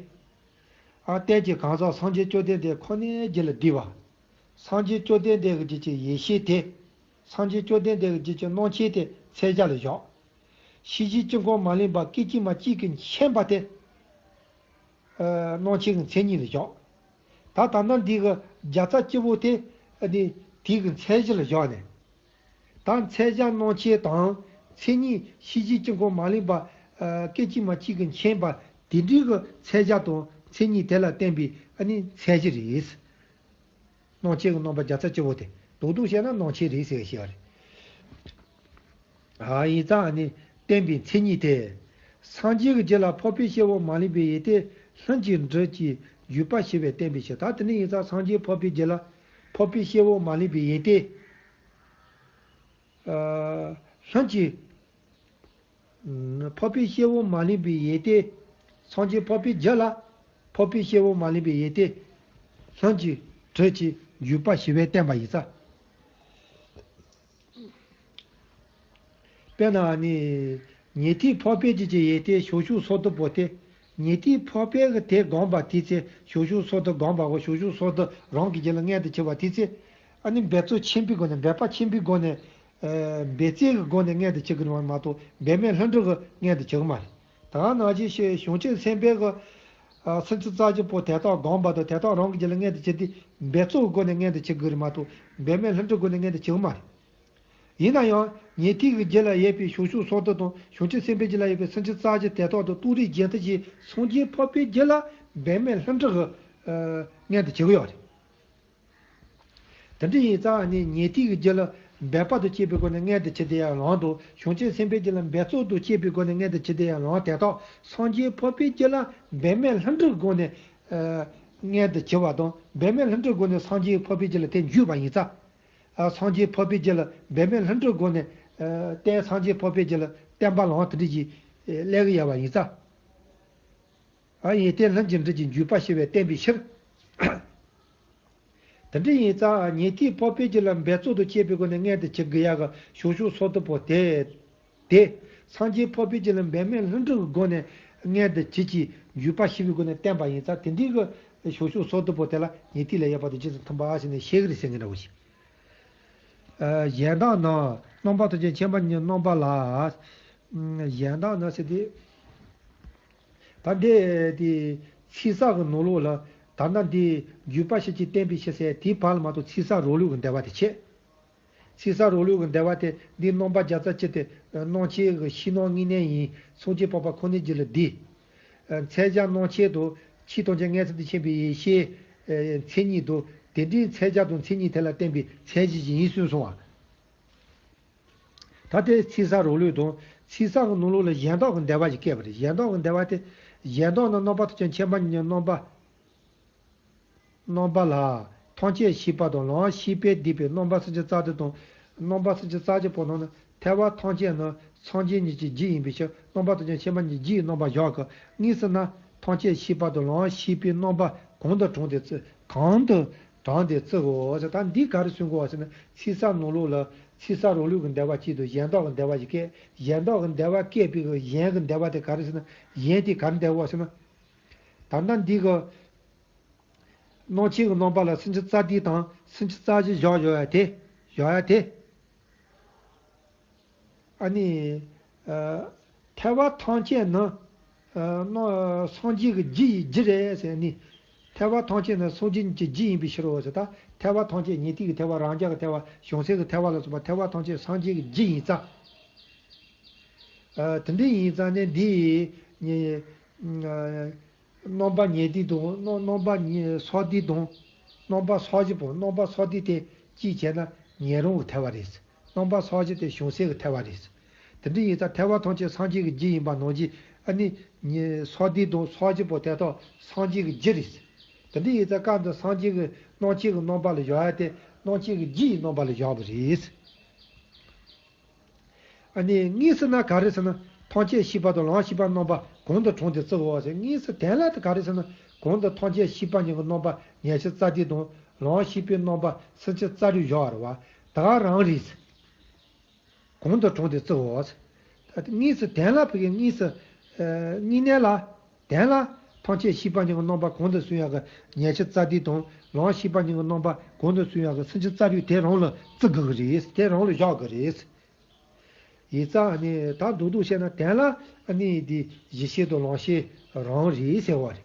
ཨ། རྟེན་གྱི་གང་ཟག་སངས་རྒྱས་བཅོམ་ལྡན་འདས་ཁོ་ནའི་རྒྱུད་ལ་བསྡུས་པ། སངས་རྒྱས་བཅོམ་ལྡན་འདས་ཀྱི་རྒྱུད་ཀྱི་ཡེ་ཤེས་དེ། སངས་རྒྱས་བཅོམ་ལྡན་འདས་ཀྱི་རྒྱུད་ཀྱི་རྣམ་མཁྱེན་དེ་མཚན་གཞི་ལ་བཞག། ཤེས་བྱའི་དཀྱིལ་འཁོར་མ་ལུས་པ་སྐད་ཅིག་མ་གཅིག་གིས་མཁྱེན་པ་དེ། ཨ། རྣམ་མཁྱེན་གྱི་མཚན་ཉིད་ལ་བཞག། ད་ད་ལྟ་འདི་གི་བརྒྱ་རྩ་གཅིག་པོ་དེ། ཨ་ནི་དེ་གི་མཚན་གཞི་ལ་བཞག་ནས། ད་མཚན་གཞི་རྣམ་མཁྱེན་དང་། མཚན་ཉིད་ཤེས་བྱའི་དཀྱིལ་འཁོར་མ་ལུས་པ། ཨ། སྐད་ཅིག་མ་གཅིག་གིས་མཁྱེན་པ་དེ་འདྲའི་གི་མཚན་གཞི་དང་མཚན་ཉིད་དེ་ལ་བརྟེན་པའི་ཨ་ནི་མཚན་གཞི་རེད། རྣམ་མཁྱེན་གྱི་རྣམ་པ་བརྒྱ་རྩ་གཅིག་པོ་དེ། མདོར་བསྡུས་བཤད་ན་རྣམ་མཁྱེན་རེད་ཟེར་བཤད་པ་རེད། ཨ། ཡིན་ཙང་ཨ་ནི་བརྟེན་པའི་མཚན་ཉིད་དེ། སངས་རྒྱས་ཀྱི་རྒྱུད་ལ་འཕགས་པའི་སྐྱེ་བོ་མ་ལུས་པའི་ཡོན་ཏན་ལྷུན་གྱིས་གྲུབ་ཀྱི་བརྗོད་པ་ཞེས་པས་བསྟན་པའི་ཕྱིར། ད་དེ་ནི་ཡིན་ཙང་སངས་རྒྱས་འཕགས་པའི་རྒྱུད་ལ་འཕགས་པའི་སྐྱེ་བོ་མ་ལུས་པའི་ཡོན་ཏན། ཨ། ལྷུན་གྱིས། འཕགས་པའི་སྐྱེ་བོ་མ་ལུས་པའི་ཡོན་ཏན། སངས་རྒྱས་འཕགས་པའི་རྒྱུད་ལ་འཕགས་པའི་སྐྱེ་བོ་མ་ལུས་པའི་ཡོན་ཏན་ལྷུན་གྱིས་གྲུབ་ཀྱི་བརྗོད་པ་ཞེས་པས་བསྟན་པ་ཡིན་ཙང་། དཔེར་ན་ནི། ཉན་ཐོས་འཕགས་པའི་རྒྱུད་ཀྱི་ཡོན་ཏན་བྱང་ཆུབ་སོ་བདུན་པོ་དེ། ཉན་ཐོས་འཕགས་པའི་གི་དེ་བསྒོམས་པ་དེའི་ཚེ། བྱང་ཆུབ་སོ་བདུན་བསྒོམས་པ་གོ། བྱང་ཆུབ་སོ་བདུན་རང་གི་རྒྱུད་ལ་མངོན་དུ་གྱུར་པ་དེའི་ཚེ། ཨ་ནི་འབད་རྩོལ་ཆེན་པོའི་སྒོ་ནས། འབད་པ་ཆེན་པོའི་སྒོ་ནས། ཨ། འབད་རྩོལ་གྱི་སྒོ་ནས་མངོན་དུ་གྱུར་གྱི་རེད་མ་གཏོགས་འབད་མེད་ལྷུན་གྲུབ་ཀྱིས་མངོན་དུ་གྱུར་གྱི་མ་རེད། ད་ག་ནང་བཞིན་བྱང་ཆུབ་སེམས་དཔའི་གི། ཨ། སུམ་ཅུ་རྩ་གཅིག་པོ་དེ་དག་བསྒོམས་པ་དང་དེ་དག་རང་གི་རྒྱུད་ལ་མངོན་དུ་གྱུར་དུས། འབད་རྩོལ་གྱི་སྒོ་ནས་མངོན་དུ་གྱུར་གྱི་རེད་མ་གཏོགས་འབད་མེད་ལྷུན་གྲུབ་སྒོ་ནས་མངོན་དུ་གྱུར་གྱི་མ་རེད། ཡིན་ན་ཡང་ཉན་ཐོས་ཀྱི་རྒྱུད་ལ་ཡོད་པའི་བྱང་ཆུབ་སོ་བདུན་དང་། བྱང་ཆུབ་སེམས་དཔའི་རྒྱུད་ལ་ཡོད་པའི་སུམ་ཅུ་རྩ་གཅིག་དེ་དག་ཏུ་རྟོགས་རིགས་རྒྱན་མཐུན་གྱི་སངས་རྒྱས་འཕགས་པའི་རྒྱུད་ལ་འབད་མེད་ལྷུན་གྲུབ་ཀྱིས། ཨ། མངོན་དུ་གྱུར་གྱི་ཡོད་རེད། དེ་འདྲ་ཡིན་ཙང་ནི་ཉན་ཐོས་ཀྱི་རྒྱུད་ལ་འབད་པ་དང་བཅས་པའི་སྒོ་ནས་མངོན་དུ་བྱེད་དེ་ཡང་རུང་དང་། བྱང་ཆུབ་སེམས་དཔའི་རྒྱུད་ལ་འབད་རྩོལ་དང་བཅས་པའི་སྒོ་ནས་མངོན་དུ་བྱེད་དེ་ཡང་རུང་། དེ་དག་སངས་རྒྱས་འཕགས་པའི་རྒྱུད་ལ་འབད་མེད་ལྷུན་གྲུབ་སྒོ་ནས་མངོན་དུ་བྱེད་པ་དང་། འབད་མེད་ལྷུན་གྲུབ་སྒོ་ནས་སངས་རྒྱས་འཕགས་པའི་རྒྱུད་ལ་དེ་འཇུག་པ་ཡིན་ཙང་། སངས་རྒྱས་འཕགས་པའི་རྒྱུད་ལ་འབད་མེད་ལྷུན་གྲུབ་སྒོ་ནས་རྟེན་སངས་རྒྱས་འཕགས་པའི་རྒྱུད་ལ་བརྟེན་པ་ལའང་དེ་འདྲ་ཞིག་སླེབས་ཀྱི་ཡོད་པ་ཡིན་ཙང་། ཨ་ཡིན་ཏེ་ལྷུན་གྱིས་འགྲུབ་ཀྱི་འཇུག་པ་ཞེས་པས་བསྟན་པའི་ཕྱིར། དེ་འདྲ་ཡིན་ཙང་ཉན་ཐོས་འཕགས་པའི་རྒྱུད་ལ་འབད་རྩོལ་དང་བཅས་པའི་སྒོ་ནས་མངོན་དུ་བྱེད་དགོས་ཡག་གི་ཞབས་ཞུ་སོ་བདུན་པོ་དེ། དེ་སངས་རྒྱས་འཕགས་པའི་རྒྱུད་ལ་འབད་མེད་ལྷུན་གྲུབ་ཀྱི་སྒོ་ནས་མངོན་དུ་བྱེད་ཀྱི་འཇུག་པ་ཞེས་པའི་སྒོ་ནས་བསྟན་པ་ཡིན་ཙང་། དེ་འདྲའི་གི་ཞབས་ཞུ་སོ་བདུན་པོ་དེ་ལ་ཉན་ཐོས་ལས་ཡོད་པ་དང་རྗེས་སུ་མཐུན་པ་ཞེས་ནས་བཤད་ཀྱི་རེད་ཟེར་མཁན་འདྲ་བོ་ཞིག་གཞན་དག་ནི་རྣམ་པ་ཐམས་ཅད་མཁྱེན་པ་ཉིད་རྣམ་པ་ལ། གཞན་དག་ནི་ཟེར་དུས། ད་འདི་དེ་ཚིག་གསལ་གྱི་ནང་ལོགས་ལ་ད་ལྟ་འདི་འཇུག་པ་ཞེས་བྱའི་བསྟན་པའི་ཕྱིར་ཟེར་དེའི་བར་ལ་མ་གཏོགས་ཚིག་གསལ་རང་ལུགས་ཀྱི་འདུལ་བ་དེ་བྱེད། ཚིག་གསལ་རང་ལུགས་ཀྱི་འདུལ་བ་དེ་འདིའི་རྣམ་པ་བརྒྱ་རྩ་བཅུ་དེ་སྣང་མཆེད་ཀྱི་ཕྱི་ནང་གཉིས་གནས་ཡིན། སངས་རྒྱས་འཕགས་པ་ཁོ་ནའི་རྒྱུད་ལ་འདུས། མཚན་བྱང་སྣང་མཆེད་དང་ཆོས་ཐམས་ཅད་མངོན་སུམ་དུ་མཁྱེན་པའི་ཡེ་ཤེས་མཚན་ཉིད་དང་། དེ་འདྲའི་མཚན་བྱང་དང་མཚན་ཉིད་དེ་ལ་བརྟེན་པའི་མཚན་གཞི་ཡིན་གསུངས་སོང་བ། ད་དེ་ཚིག་གསལ་རང་ལུགས་དང་། ཚིག་གསལ་གྱི་ནང་ལོགས་ལ་གཞན་དག་གི་འདུལ་བ་ཞིག་བཀོད་པ་རེད། གཞན་དག་གི་འདུལ་བ་དེ། གཞན་དག་ནི་རྣམ་པ་ཐམས་ཅད་མཁྱེན་པ་ཉིད་རྣམ་པ། རྣམ་པ་ལ། ཐམས་ཅད་ཤེས་པ་དང་ལམ་ཤེས་པས་བསྡུས་པའི་རྣམ་པ་སུམ་ཅུ་རྩ་བདུན་དང་། རྣམ་པ་སུམ་ཅུ་རྩ་བཞི་པོ་ནང་ན་ཐེག་པ་ཐམས་ཅད་ནི་སངས་རྒྱས་ཉིད་ཀྱི་རྒྱུ་ཡིན་པའི་ཕྱིར་རྣམ་པ་ཐམས་ཅད་མཁྱེན་པ་ཉིད་ཀྱི་རྒྱུ་ཡི་རྣམ་པ་བཞག་གི། དངོས་སུ་ན་ཐམས་ཅད་ཤེས་པ་དང་ལམ་ཤེས་པའི་རྣམ་པ་གང་དུ་དྲངས་ཏེ་བརྩི། གང་དུ་དྲངས་ཏེ་བརྩི་དགོས་ཟེར། ད་འདི་ག་རེ་གསུང་དགོས་པ་ཟེར་ན། ཚིག་གསལ་ནང་ལོགས་ལ་ཚིག་གསལ་རང་ལུགས་ཀྱི་འདུལ་བ་གཅིག་དང་གཞན་དག་གི་འདུལ་བ་ཞིག་བཀོད། གཞན་དག་གི་འདུལ་བ་བཀོད་པའི་གཞན་གྱི་འདུལ་བ་དེ་ག་རེ་ཟེར་ན། གཞན་དེ་ག་རེ་འདུལ་བ་ཟེར་ན། ད་ལྟ་འདི་གི་སྣང་མཆེད་ཀྱི་རྣམ་པ་ལ་སུམ་ཅུ་རྩ་བདུན་དང་སུམ་ཅུ་རྩ་བཞི་བཞག་ཡོད་ཡ་དེ། བཞག་ཡ་དེ། ཨ་ནི། ཨ། ཐེག་པ་ཐམས་ཅད་ནི། ཨ། སངས་རྒྱས་ཀྱི་རྒྱུ་ཡི་རྒྱུ་རེད་ཟེར་ནི། ཐེག་པ་ཐམས་ཅད་ནི་སངས་རྒྱས་ཀྱི་རྒྱུ་ཡིན་པའི་ཕྱིར་རོ་ཟེར། ད་ཐེག་པ་ཐམས་ཅད་ཉན་ཐོས་ཀྱི་ཐེག་པ། རང་རྒྱལ་གྱི་ཐེག་པ། བྱང་སེམས་ཀྱི་ཐེག་པ་ལ་སོགས་པ་ཐེག་པ་ཐམས་ཅད་སངས་རྒྱས་ཀྱི་རྒྱུ་ཡིན་ཙང་། ཨ། དེ་འདྲ་ཡིན་ཙང་ནས་འདི། ཨ། རྣམ་པ་ཉན་ཐོས་དང་། རྣམ་རྣམ་པ་ཉན་སོ་བདུན་དང་། རྣམ་པ་སོ་བཞི་པོ། རྣམ་པ་སོ་བདུན་དེ་གཅིག་བྱས་ན་ཉན་རང་གི་ཐེག་པ་རེད། རྣམ་པ་སོ་བཞི་དེ་བྱང་སེམས་ཀྱི་ཐེག་པ་རེད། དེ་འདྲ་ཡིན་ཙང་ཐེག་པ་ཐམས་ཅད་སངས་རྒྱས་ཀྱི་རྒྱུ་ཡིན་པ་ནང་བཞིན། ཨ་ནི་ཉན་སོ་བདུན་དང་སོ་བཞི་པོ་དེ་དག་སངས་རྒྱས་ཀྱི་རྒྱུ་རེད། དེ་འདྲ་ཡིན་ཙང་སྐབས་འདིར་སངས་རྒྱས་ཀྱི་སྣང་མཆེད་ཀྱི་རྣམ་པ་ལ་བཞག་ཡ་དེ་སྣང་མཆེད་ཀྱི་རྒྱུ་ཡི་རྣམ་པ་ལ་བཞག་པ་རེད། ཨ་ནི་དངོས་སུ་ན་ག་རེ་ཟེར་ན། ཐམས་ཅད་ཤེས་པ་དང་ལམ་ཤེས་པའི་རྣམ་པ་གང་དུ་དྲངས་ཏེ་བརྩི་དགོས་ཟེར། དངོས་སུ་དོན་ལ་དེ་ག་རེ་ཟེར་ན། གང་དུ་ཐམས་ཅད་ཤེས་པ་ཉིད་ཀྱི་རྣམ་པ་ཉི་ཤུ་རྩ་བདུན་དང་། ལམ་ཤེས་པའི་རྣམ་པ་སུམ་ཅུ་རྩ་དྲུག་བཞག་པ་རེད་བ། དེ་ག་རང་རེད། གང་དུ་དྲངས་ཏེ་བརྩི་དགོས། ད་དེ་དངོས་སུ་དོན་ལ་ཕ་གི་དངོས་སུ། ཨ། དངོས་གནས་ལ། དོན་ལ་ཐམས་ཅད་ཤེས་པ་ཉིད་ཀྱི་རྣམ་པ་གང་དུ་སོང་ཡག་གི་ཉི་ཤུ་རྩ་བདུན་དང་། ལམ་ཤེས་པ་ཉིད་ཀྱི་རྣམ་པ་གང་དུ་སོང་ཡག་གི་སུམ་ཅུ་རྩ་དྲུག་དེ་རང་ལ་བརྩི་དགོས་ཀྱི་རེད། དེ་རང་ལ་བཞག་དགོས་རེད། ཡིན་ཙང་ནི་ད་མདོར་བསྡུས་བཤད་ན་དོན་ལ་ཨ་ནི་འདི་གཞི་ཤེས་དང་ལམ་ཤེས་རང་རེད་ཟེར་བ་རེད།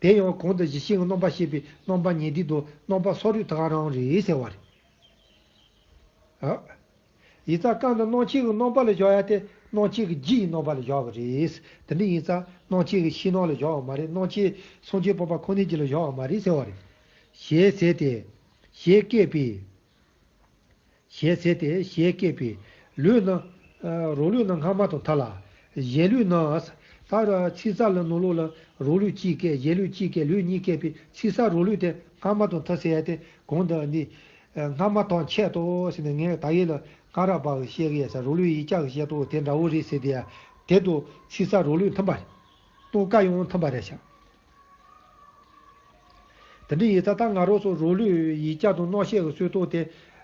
དེ་ཡང་གོང་དུ་གཞི་ཤེས་ཀྱི་རྣམ་པ་བཤད་པའི་རྣམ་པ་ཉན་ཐོས་དང་རྣམ་པ་སོ་དྲུག་དེ་ག་རང་རེད་ཟེར་བ་རེད། ཨ། ཡིན་ཙང་སྐབས་འདིར་སྣང་མཆེད་ཀྱི་རྣམ་པ་ལ་བཞག་ཡ་དེ་སྣང་མཆེད་ཀྱི་རྒྱུ་ཡི་རྣམ་པ་ལ་བཞག་པ་རེད། དེ་འདྲ་ཡིན་ཙང་སྣང་མཆེད་ཀྱི་ཕྱི་ནང་ལ་བཞག་པ་མ་རེད། སྣང་མཆེད་སངས་རྒྱས་འཕགས་པ་ཁོ་ནའི་རྒྱུད་ལ་བཞག་པ་མ་རེད་ཟེར་བ་རེད། ཞེས་ཟེར་ཏེ། ཞེས་བཀོད་པའི། ཞེས་ཟེར་ཏེ་ཞེས་བཀོད་པའི། ལུགས་ནི། ཨ། རང་ལུགས་ནི་སྔ་མ་དང་མཐུ་ལ། གཞན་ལུགས་ནི། ད་ཚིག་གསལ་ལ་ནང་ལོགས་ལ་རང་ལུགས་གཅིག་བཀོད། གཞན་ལུགས་གཅིག་བཀོད། ལུགས་གཉིས་བཀོད་པའི་ཚིག་གསལ་རང་ལུགས་དེ་སྔ་མ་དང་མཐུ་ཟེར་ཡ་དེ་གོང་དུ་འདི། ཨ། སྔ་མ་དང་ཆེད་དུ་ཟེར་ནས་ངས་ད་ཡིག་ལ་སྔ་རབས་པ་གི་བཤད་གི་ཡ་ས། རང་ལུགས་ཡིག་ཆ་གི་བཤད་སྟངས་དེ་འདྲ་བོ་རེད་ཟེར་དེ་ཡ། དེ་དང་ཚིག་གསལ་རང་ལུགས་མཐུན་པ་རེད། རྟོགས་དཀའ་ཡང་མཐུན་པ་རེད་ཤག་དེ་འདྲ་ཡིན་ཙང་ད་ང་རང་ཚོ་རང་ལུགས་ཡིག་ཆ་དང་རྣམ་བཤད་ཀྱི་སྲོལ་གཏོད་དེ།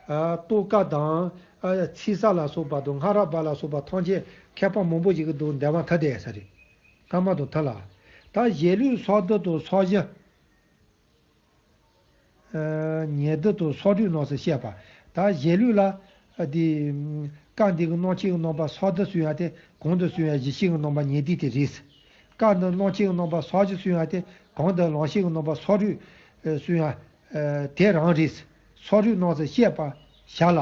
ཨ། རྟོགས་དཀའ་དང་། ཨ། ཚིག་གསལ་ལ་སོགས་པ་དང་སྔ་རབས་པ་ལ་སོགས་པ་ཐམས་ཅད་མཁས་པ་མང་པོ་ཞིག་གིས་འདུག་འདུལ་བ་མཐའ་དེ་ཡ་ས་རེད། སྔ་མ་དང་མཐུ་ལ། ད་གཞན་ལུགས་སོ་བདུན་དང་སོ་བཞི། ཨ། ཉེར་བདུན་དང་སོ་དྲུག་ནང་སུ་བཤད་པ། ད་གཞན་ལུགས་ལ། ཨ། འདི། སྐབས་འདི་གི་སྣང་མཆེད་ཀྱི་རྣམ་པ་སོ་བདུན་གསུང་ཡ་དེ་གོང་དུ་གསུང་ཡ་གཞི་ཤེས་ཀྱི་རྣམ་པ་ཉེར་བདུན་དེ་རེད། སྐབས་འདི་སྣང་མཆེད་ཀྱི་རྣམ་པ་སོ་བཞི་གསུང་ཡ་དེ་གོང་དུ་ལམ་ཤེས་ཀྱི་རྣམ་པ་སོ་དྲུག་གསུང་ཡ། ཨ། དེ་རང་རེད། སོ་དྲུག་ནང་སུ་བཤད་པ་བཞག་ལ།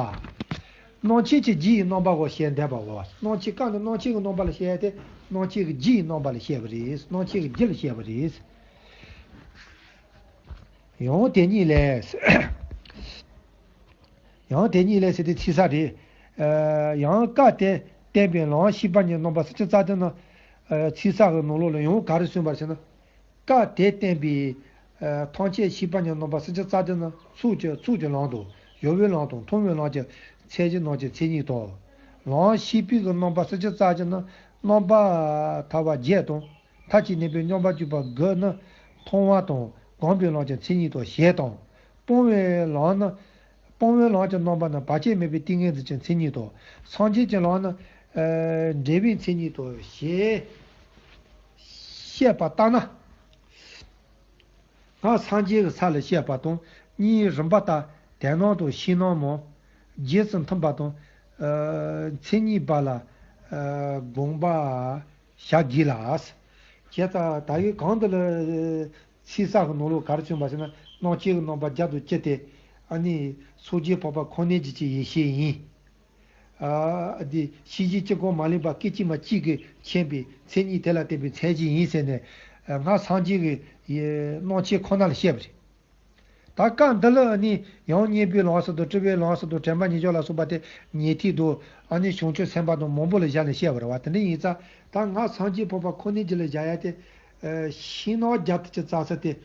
སྣང་མཆེད་ཀྱི་རྒྱུ་ཡི་རྣམ་པ་གོ་ཞེས་འདས་པའོ། སྣང་མཆེད་སྐབས་འདི་སྣང་མཆེད་ཀྱི་རྣམ་པ་ལ་བཤད་ཡ་དེ་སྣང་མཆེད་ཀྱི་རྒྱུ་ཡི་རྣམ་པ་ལ་བཤད་པ་རེད། སྣང་མཆེད་ཀྱི་རྒྱུ་ལ་བཤད་པ་རེད། ཡང་དེ་ཉིད་ལས། ཡང་དེ་ཉིད་ལས་ཟེར་ཏེ་ཚིག་གསལ་རེད། ཡང་སྐབས་དེར་བསྟན་པའི་ལམ་ཤེས་པ་ཉིད་རྣམ་པ་སུམ་ཅུ་རྩ་བདུན་ནི། ཚིག་གསལ་གྱི་ནང་ལོགས་ལ་ཡང་ག་རེ་གསུངས་པ་ཟེར་ན། སྐབས་དེར་བསྟན་པའི་ཐམས་ཅད་ཤེས་པ་ཉིད་རྣམ་པ་སུམ་ཅུ་རྩ་བདུན་ནི་ཚོགས་ཀྱི་ཚོགས་ཀྱི་ལམ་དང་སྦྱོར་བའི་ལམ་དང་ཐུན་མོང་ལམ་གྱི་མཚན་གཞི་རྣམས་ཀྱི་མཚན་ཉིད་དང་། ལམ་ཤེས་པའི་གི་རྣམ་པ་སུམ་ཅུ་རྩ་བཞི་ནི་རྣམ་པར་ཐར་པ་བརྒྱད་དང་། མཐར་གྱིས་གནས་པའི་མཉམ་པར་གྱུར་པ་དགུ་ནི་མཐོང་བ་དང་སྒོམ་པའི་ལམ་གྱི་མཚན་ཉིད་དང་ཞེས་དང་། སྤང་བའི་ལམ་ནི། སྤང་བའི་ལམ་གྱི་རྣམ་པ་ནི་བར་ཆད་མེད་པའི་ཏིང་ངེ་འཛིན་གྱི་མཚན་ཉིད་དང་། སངས་རྒྱས་ཀྱི་ལམ་ནི། འབྲས་བུའི་མཚན་ཉིད་དང་ཞེས་བཤད་པ་ལྟར་ན། སྔར་སངས་རྒྱས་ཀྱི་ས་ལ་བཤད་པ་དང་གཉིས་རིམ་པ་ལྟར་དོན་སྣང་དང་ཤེས་སྣང་མ། རྗེས་སུ་མཐུན་པ་དང་། མཚན་ཉིད་པ་ལ། དགོངས་པ་བཞག་གི་ལ། བྱས་ཙང་ད་ཡོད་གང་འདི་ལ། ཚིག་གསལ་གྱི་ནང་ལོགས་ག་རེ་གསུངས་པ་ཟེར་ན་སྣང་མཆེད་ཀྱི་རྣམ་པ་བརྒྱད་དང་བཅུ་སྟེ། ཨ་ནི་སངས་རྒྱས་འཕགས་པ་ཁོ་ནའི་རྒྱུད་ཀྱི་ཡེ་ཤེས་ཡིན། ཨ་འདི་ཤེས་བྱའི་སྤྱི་ཁོག་མ་ལུས་པ་སྐད་ཅིག་མ་གཅིག་གིས་མཁྱེན་པའི་མཚན་ཉིད་དེ་ལ་བརྟེན་པའི་མཚན་གཞི་ཡིན་ཟེར་ནས། སྔར་སངས་རྒྱས་ཀྱི་སྣང་མཆེད་ཁོ་ན་ལ་བཤད་པ་རེད། ད་སྐབས་འདི་ལ་ནི་ཡང་བསྙེན་པའི་ལམ་ཟེར་དང་སྤྲུལ་པའི་ལམ་ཟེར་དང་དྲན་པ་ཉེར་བཞག་ལ་སོགས་པ་དེ་ཉན་ཐོས་དང་ཨ་ནི་བྱང་ཆུབ་སེམས་དཔའ་དང་མང་པོ་ལ་སྦྱར་ནས་བཤད་པ་རེད་བ། དེ་འདྲ་ཡིན་ཙང་ད་སྔར་སངས་རྒྱས་འཕགས་པ་ཁོ་ནའི་རྒྱུད་ལ་སྦྱར་ཡ་དེ། ཤེས་སྣང་བརྒྱད་དང་བཅུ་རྩ་ས་དེ།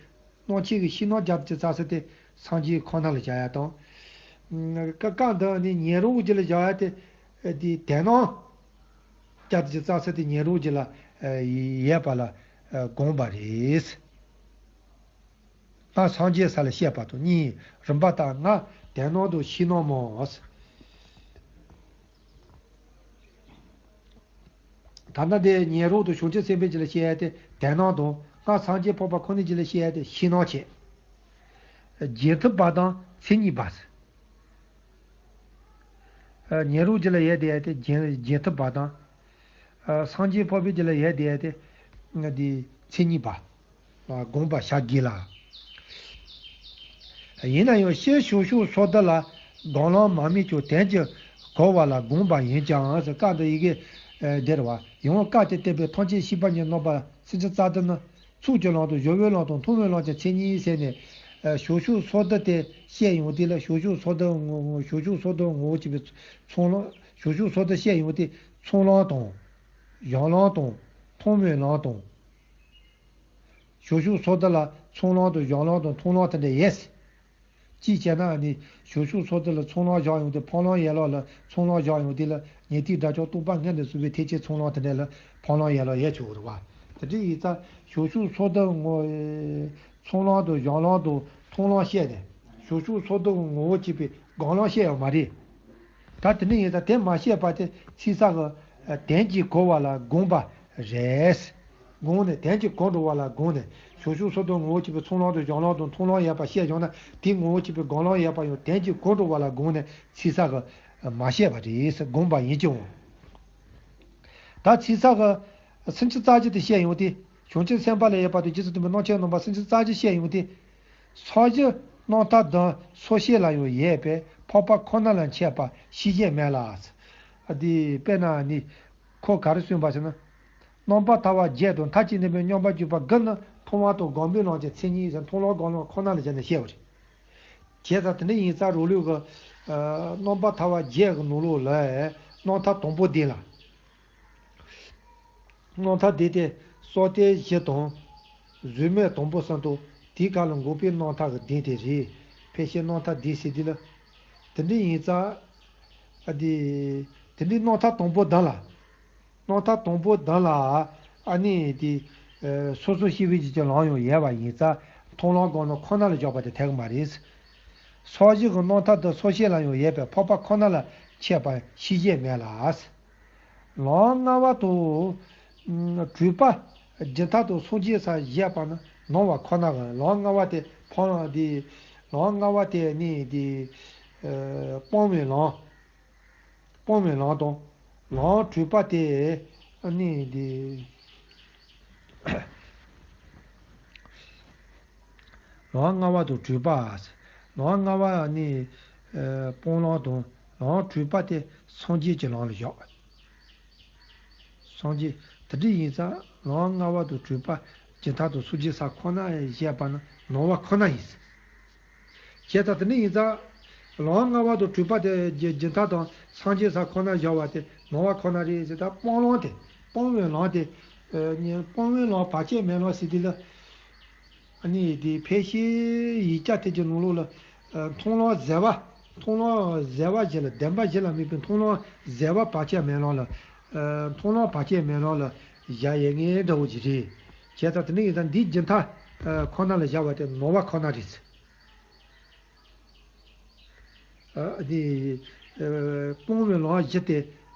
སྣང་མཆེད་ཀྱི་ཤེས་སྣང་བརྒྱད་དང་བཅུ་རྩ་ས་དེ་སངས་རྒྱས་ཁོ་ན་ལ་སྦྱར་ཡ་དང་། སྐབས་འདི་ནི་ཉན་རང་རྒྱུད་ལ་སྦྱར་ཡ་དེ། དེ་དོན་སྣང་བརྒྱད་དང་བཅུ་རྩ་ས་དེ་ཉན་རང་རྒྱུད་ལ་ཡོད་པ་ལ་དགོངས་པ་རེད། སྔར་སངས་རྒྱས་ས་ལ་བཤད་པ་དང་གཉིས་རིམ་པ་ལྟར་སྔར་དོན་སྣང་དང་ཤེས་སྣང་མ། ད་ལྟ་འདི་ཉན་རང་དང་བྱང་ཆུབ་སེམས་དཔའི་རྒྱུད་ལ་བཤད་ཡ་དེ་དོན་སྣང་དང་སྔར་སངས་རྒྱས་འཕགས་པ་ཁོ་ནའི་རྒྱུད་ལ་བཤད་ཡ་དེ་ཤེས་སྣང་བྱས། རྗེས་ཐོབ་པ་དང་མཚན་ཉིད་པ། ཉན་རང་རྒྱུད་ལ་ཡོད་བསྡད་ཡ་དེ་རྗེས་རྗེས་ཐོབ་པ་དང་། སངས་རྒྱས་འཕགས་པའི་རྒྱུད་ལ་ཡོད་བསྡད་ཡ་དེ། འདི་མཚན་ཉིད་པ། དགོངས་པ་བཞག་གི་ལ། ཡིན་ན་ཡང་སྤྱིར་བྱང་ཆུབ་སོ་བདུན་ལ་སྒོམ་ལམ་མ་དམིགས་ཀྱང་དོན་གྱིས་གོ་བ་ལ་དགོངས་པ་ཡིན་ཀྱང་ཟེར། སྐབས་འདི་ཡི་གེ་འདིར་བ། ཡང་སྐབས་དེར་བསྟན་པའི་ཐམས་ཅད་ཤེས་པ་ཉིད་རྣམ་པ་སུམ་ཅུ་རྩ་བདུན་ནི། ཚོགས་ཀྱི་ལམ་དང་སྦྱོར་བའི་ལམ་དང་ཐུན་མོང་ལམ་གྱི་མཚན་ཉིད་ཟེར་ནས། བྱང་ཆུབ་སོ་བདུན་དེ་བཤད་ཡོང་དུས་ལ་བྱང་ཆུབ་སོ་བདུན་ངོ་བོ་བྱང་ཆུབ་སོ་བདུན་ངོ་བོ་གཅིག་པའི་ཚོགས་ལམ། བྱང་ཆུབ་སོ་བདུན་བཤད་ཡོང་དུས་ཚོགས་ལམ་དང་། གཞན་ལམ་དང་། ཐུན་མོང་ལམ་དང་། བྱང་ཆུབ་སོ་བདུན་ལ་ཚོགས་ལམ་དང་གཞན་ལམ་དང་ཐུན་ལམ་དེ་འདྲ་ཡོད། གཅིག་བྱས་ན་ནི་བྱང་ཆུབ་སོ་བདུན་ལ་ཚོགས་ལམ་བཞག་ཡོང་དུས་འཕགས་ལམ་ཡན་ལག་ལ་ཚོགས་ལམ་བཞག་ཡོང་དུས་ལ་ཉན་ཐོས་དགྲ་བཅོམ་རྟོགས་པ་མངོན་དུ་གསལ་བའི་ཐེག་ཆེན་ཚོགས་ལམ་དེ་འདྲ་ལ་འཕགས་ལམ་ཡན་ལག་ཡོད་ཆོག་གི་རེད་བ། དེ་འདྲ་ཡིན་ཙང་བྱང་ཆུབ་སོ་བདུན་ངོ་ཚོགས་ལམ་དང་གཞན་ལམ་དང་ཐུན་ལམ་བཤད་ནས་བྱང་ཆུབ་སོ་བདུན་ངོ་བོ་གཅིག་པའི་སྒོམ་ལམ་བཤད་ཡོད་མ་རེད། ད་དེ་འདྲ་ཡིན་ཙང་དེ་མ་བཤད་པ་དེ་ཚིག་གསལ་གྱི་དོན་གྱིས་གོ་བ་ལ་དགོངས་པ་རེད། དགོངས་ནས་དོན་གྱིས་གོ་འགྲོ་བ་ལ་དགོངས་ནས་བྱང་ཆུབ་སོ་བདུན་ངོ་བོ་གཅིག་པའི་ཚོགས་ལམ་དང་གཞན་ལམ་དང་ཐུན་ལམ་ཡོད་པ་བཤད་བྱུང་ན་དེ་ངོ་བོ་གཅིག་པའི་སྒོམ་ལམ་ཡོད་པ་ཡང་དོན་གྱིས་གོ་འགྲོ་བ་ལ་དགོངས་ནས་ཚིག་གསལ་གྱི་མ་བཤད་པ་རེད་ཟེར་དགོངས་པ་ཡིན་གྱི་འོང་། ད་ཚིག་གསལ་གྱི་སུམ་ཅུ་རྩ་བཞི་དེ་བཤད་ཡོང་དུས་བྱང་ཆུབ་སེམས་དཔའ་ལ་ཡོད་པ་དང་རྗེས་སུ་མཐུན་པའི་རྣམ་མཁྱེན་རྣམ་པ་སུམ་ཅུ་རྩ་བཞི་བཤད་ཡོང་དུས། ས་གཞི་རྣམ་ཐར་བདུན་སོ་བཞི་ལ་ཡང་ཡོད་པའི་འཕགས་པ་ཁོ་ན་ལ་མཆིས་པ་ཤེས་བྱེད་མེད་ལ། འདི་དཔེར་ན་ནི། ཁོ་ག་རེ་གསུངས་པ་ཟེར་ན། རྣམ་པར་ཐར་པ་བརྒྱད་དང་མཐར་གྱིས་གནས་པའི་མཉམ་པར་གྱུར་པ་དགུ་ནི་མཐོང་བ་དང་སྒོམ་པའི་ལམ་གྱི་མཚན་ཉིད་ཟེར་མཐོང་ལམ་སྒོམ་ལམ་ཁོ་ན་ལ་སྦྱར་ནས་བཤད་པ་རེད། བྱས་ཙང་དེ་འདྲ་ཡིན་ཙང་རང་ལུགས་ཀྱི། རྣམ་པར་ཐར་པ་བརྒྱད་ཀྱི་ནང་ལོགས་ལ་རྣམ་ཐར་དང་པོ་འདི་ལ། རྣམ་ཐར་འདི་སྟེ་སོ་ཐར་བཞི་དང་། གཟུགས་མེད་དང་པོ་གསུམ་དང་དེའི་ཁ་ལ་འགོག་པའི་རྣམ་ཐར་གྱི་གདན་དེ་རེད། ཕལ་ཆེར་རྣམ་ཐར་འདི་ཟེར་དུས་ལ། དེ་འདྲ་ཡིན་ཙང་། ཨ་དེ། དེ་འདྲའི་རྣམ་ཐར་དང་པོ་བདུན་ལ། རྣམ་ཐར་དང་པོ་བདུན་ལ། ཨ་ནི་དེ། སོ་སོར་ཤེས་པའི་རྒྱུད་ཀྱི་ལམ་ཡང་ཡོད་པ་ཡིན་ཙང་མཐོང་ལམ་སྒོམ་ལམ་ཁོ་ན་ལ་འཇོག་པ་དེ་འཐད་ཀྱི་མ་རེད། ས་གཞི་གི་རྣམ་ཐར་འདི་སོ་བཞི་ལ་ཡང་ཡོད་པའི་འཕགས་པ་ཁོ་ན་ལ་མཆིས་པ་ཤེས་བྱེད་མེད་ལ། ལམ་ལྔ་པ་དང་། དྲུག་པ། རྒྱུན་མཐའ་དང་སངས་རྒྱས་སར་བཞེད་པ་ནི་སྣང་བ་ཁོ་ན་གི་ལམ་ལྔ་པ་དེ་འཕགས་ལམ་དེ། ལམ་ལྔ་པ་དེ་ནི་དེ། སྤང་བའི་ལམ། སྤང་བའི་ལམ་དང་། ལམ་དྲུག་པ་དེ་ནི་དེ། ལམ་ལྔ་པ་དང་དྲུག་པ། ལམ་ལྔ་པ་ནི། སྤང་ལམ་དང་། ལམ་དྲུག་པ་དེ་སངས་རྒྱས་ཀྱི་ལམ་ལ་བཞག་སངས་རྒྱས། དེ་འདྲ་ཡིན་ཙང་ལམ་ལྔ་པ་དང་དྲུག་པ་རྒྱུན་མཐའ་དང་སངས་རྒྱས་ས་ཁོ་ན་བཞེད་པ་ནི་སྣང་བ་ཁོ་ན་ཡིན། བྱས་ཙང་དེ་འདྲ་ཡིན་ཙང་ ལམ་ལྔ་པ་དང་དྲུག་པ་དེ་རྒྱུ་རྒྱུ་མཐའ་དང་སངས་རྒྱས་ས་ཁོ་ན་བཞག་པ་དེ་ནོར་བ་ཁོ་ན་རེད་ཟེར། ད་སྤང་ལམ་དེ་སྤང་བའི་ལམ་དེ་སྤང་བའི་ལམ་བར་ཆད་མེད་ལམ་ཟེར་དུས་ལ། ཨ་ནི་དེ་ཕལ་ཆེར་ཡིག་ཆ་དེ་གྱི་ནང་ལོགས་ལ་མཐོང་ལམ་ཟད་པ། མཐོང་ལམ་ཟད་པ་བཞི་ལ། བདེན་པ་བཞི་ལ་དམིགས་པའི་མཐོང་ལམ་ཟད་པ་བར་ཆད་མེད་ལམ་ལ། མཐོང་ལམ་བར་ཆད་མེད་ལམ་ལ་བཞག་ཡས་ངེས་འདྲ་བོ་ཅིག་རེད། བྱས་ཙང་དེ་འདྲ་ཡིན་ཙང་འདིའི་རྒྱུ་མཐའ་ཁོ་ན་ལ་བཞག་པ་དེ་ནོར་བ་ཁོ་ན་རེད། ཨ་ནི་སྤོང་བའི་ལམ་བཞི་སྟེ།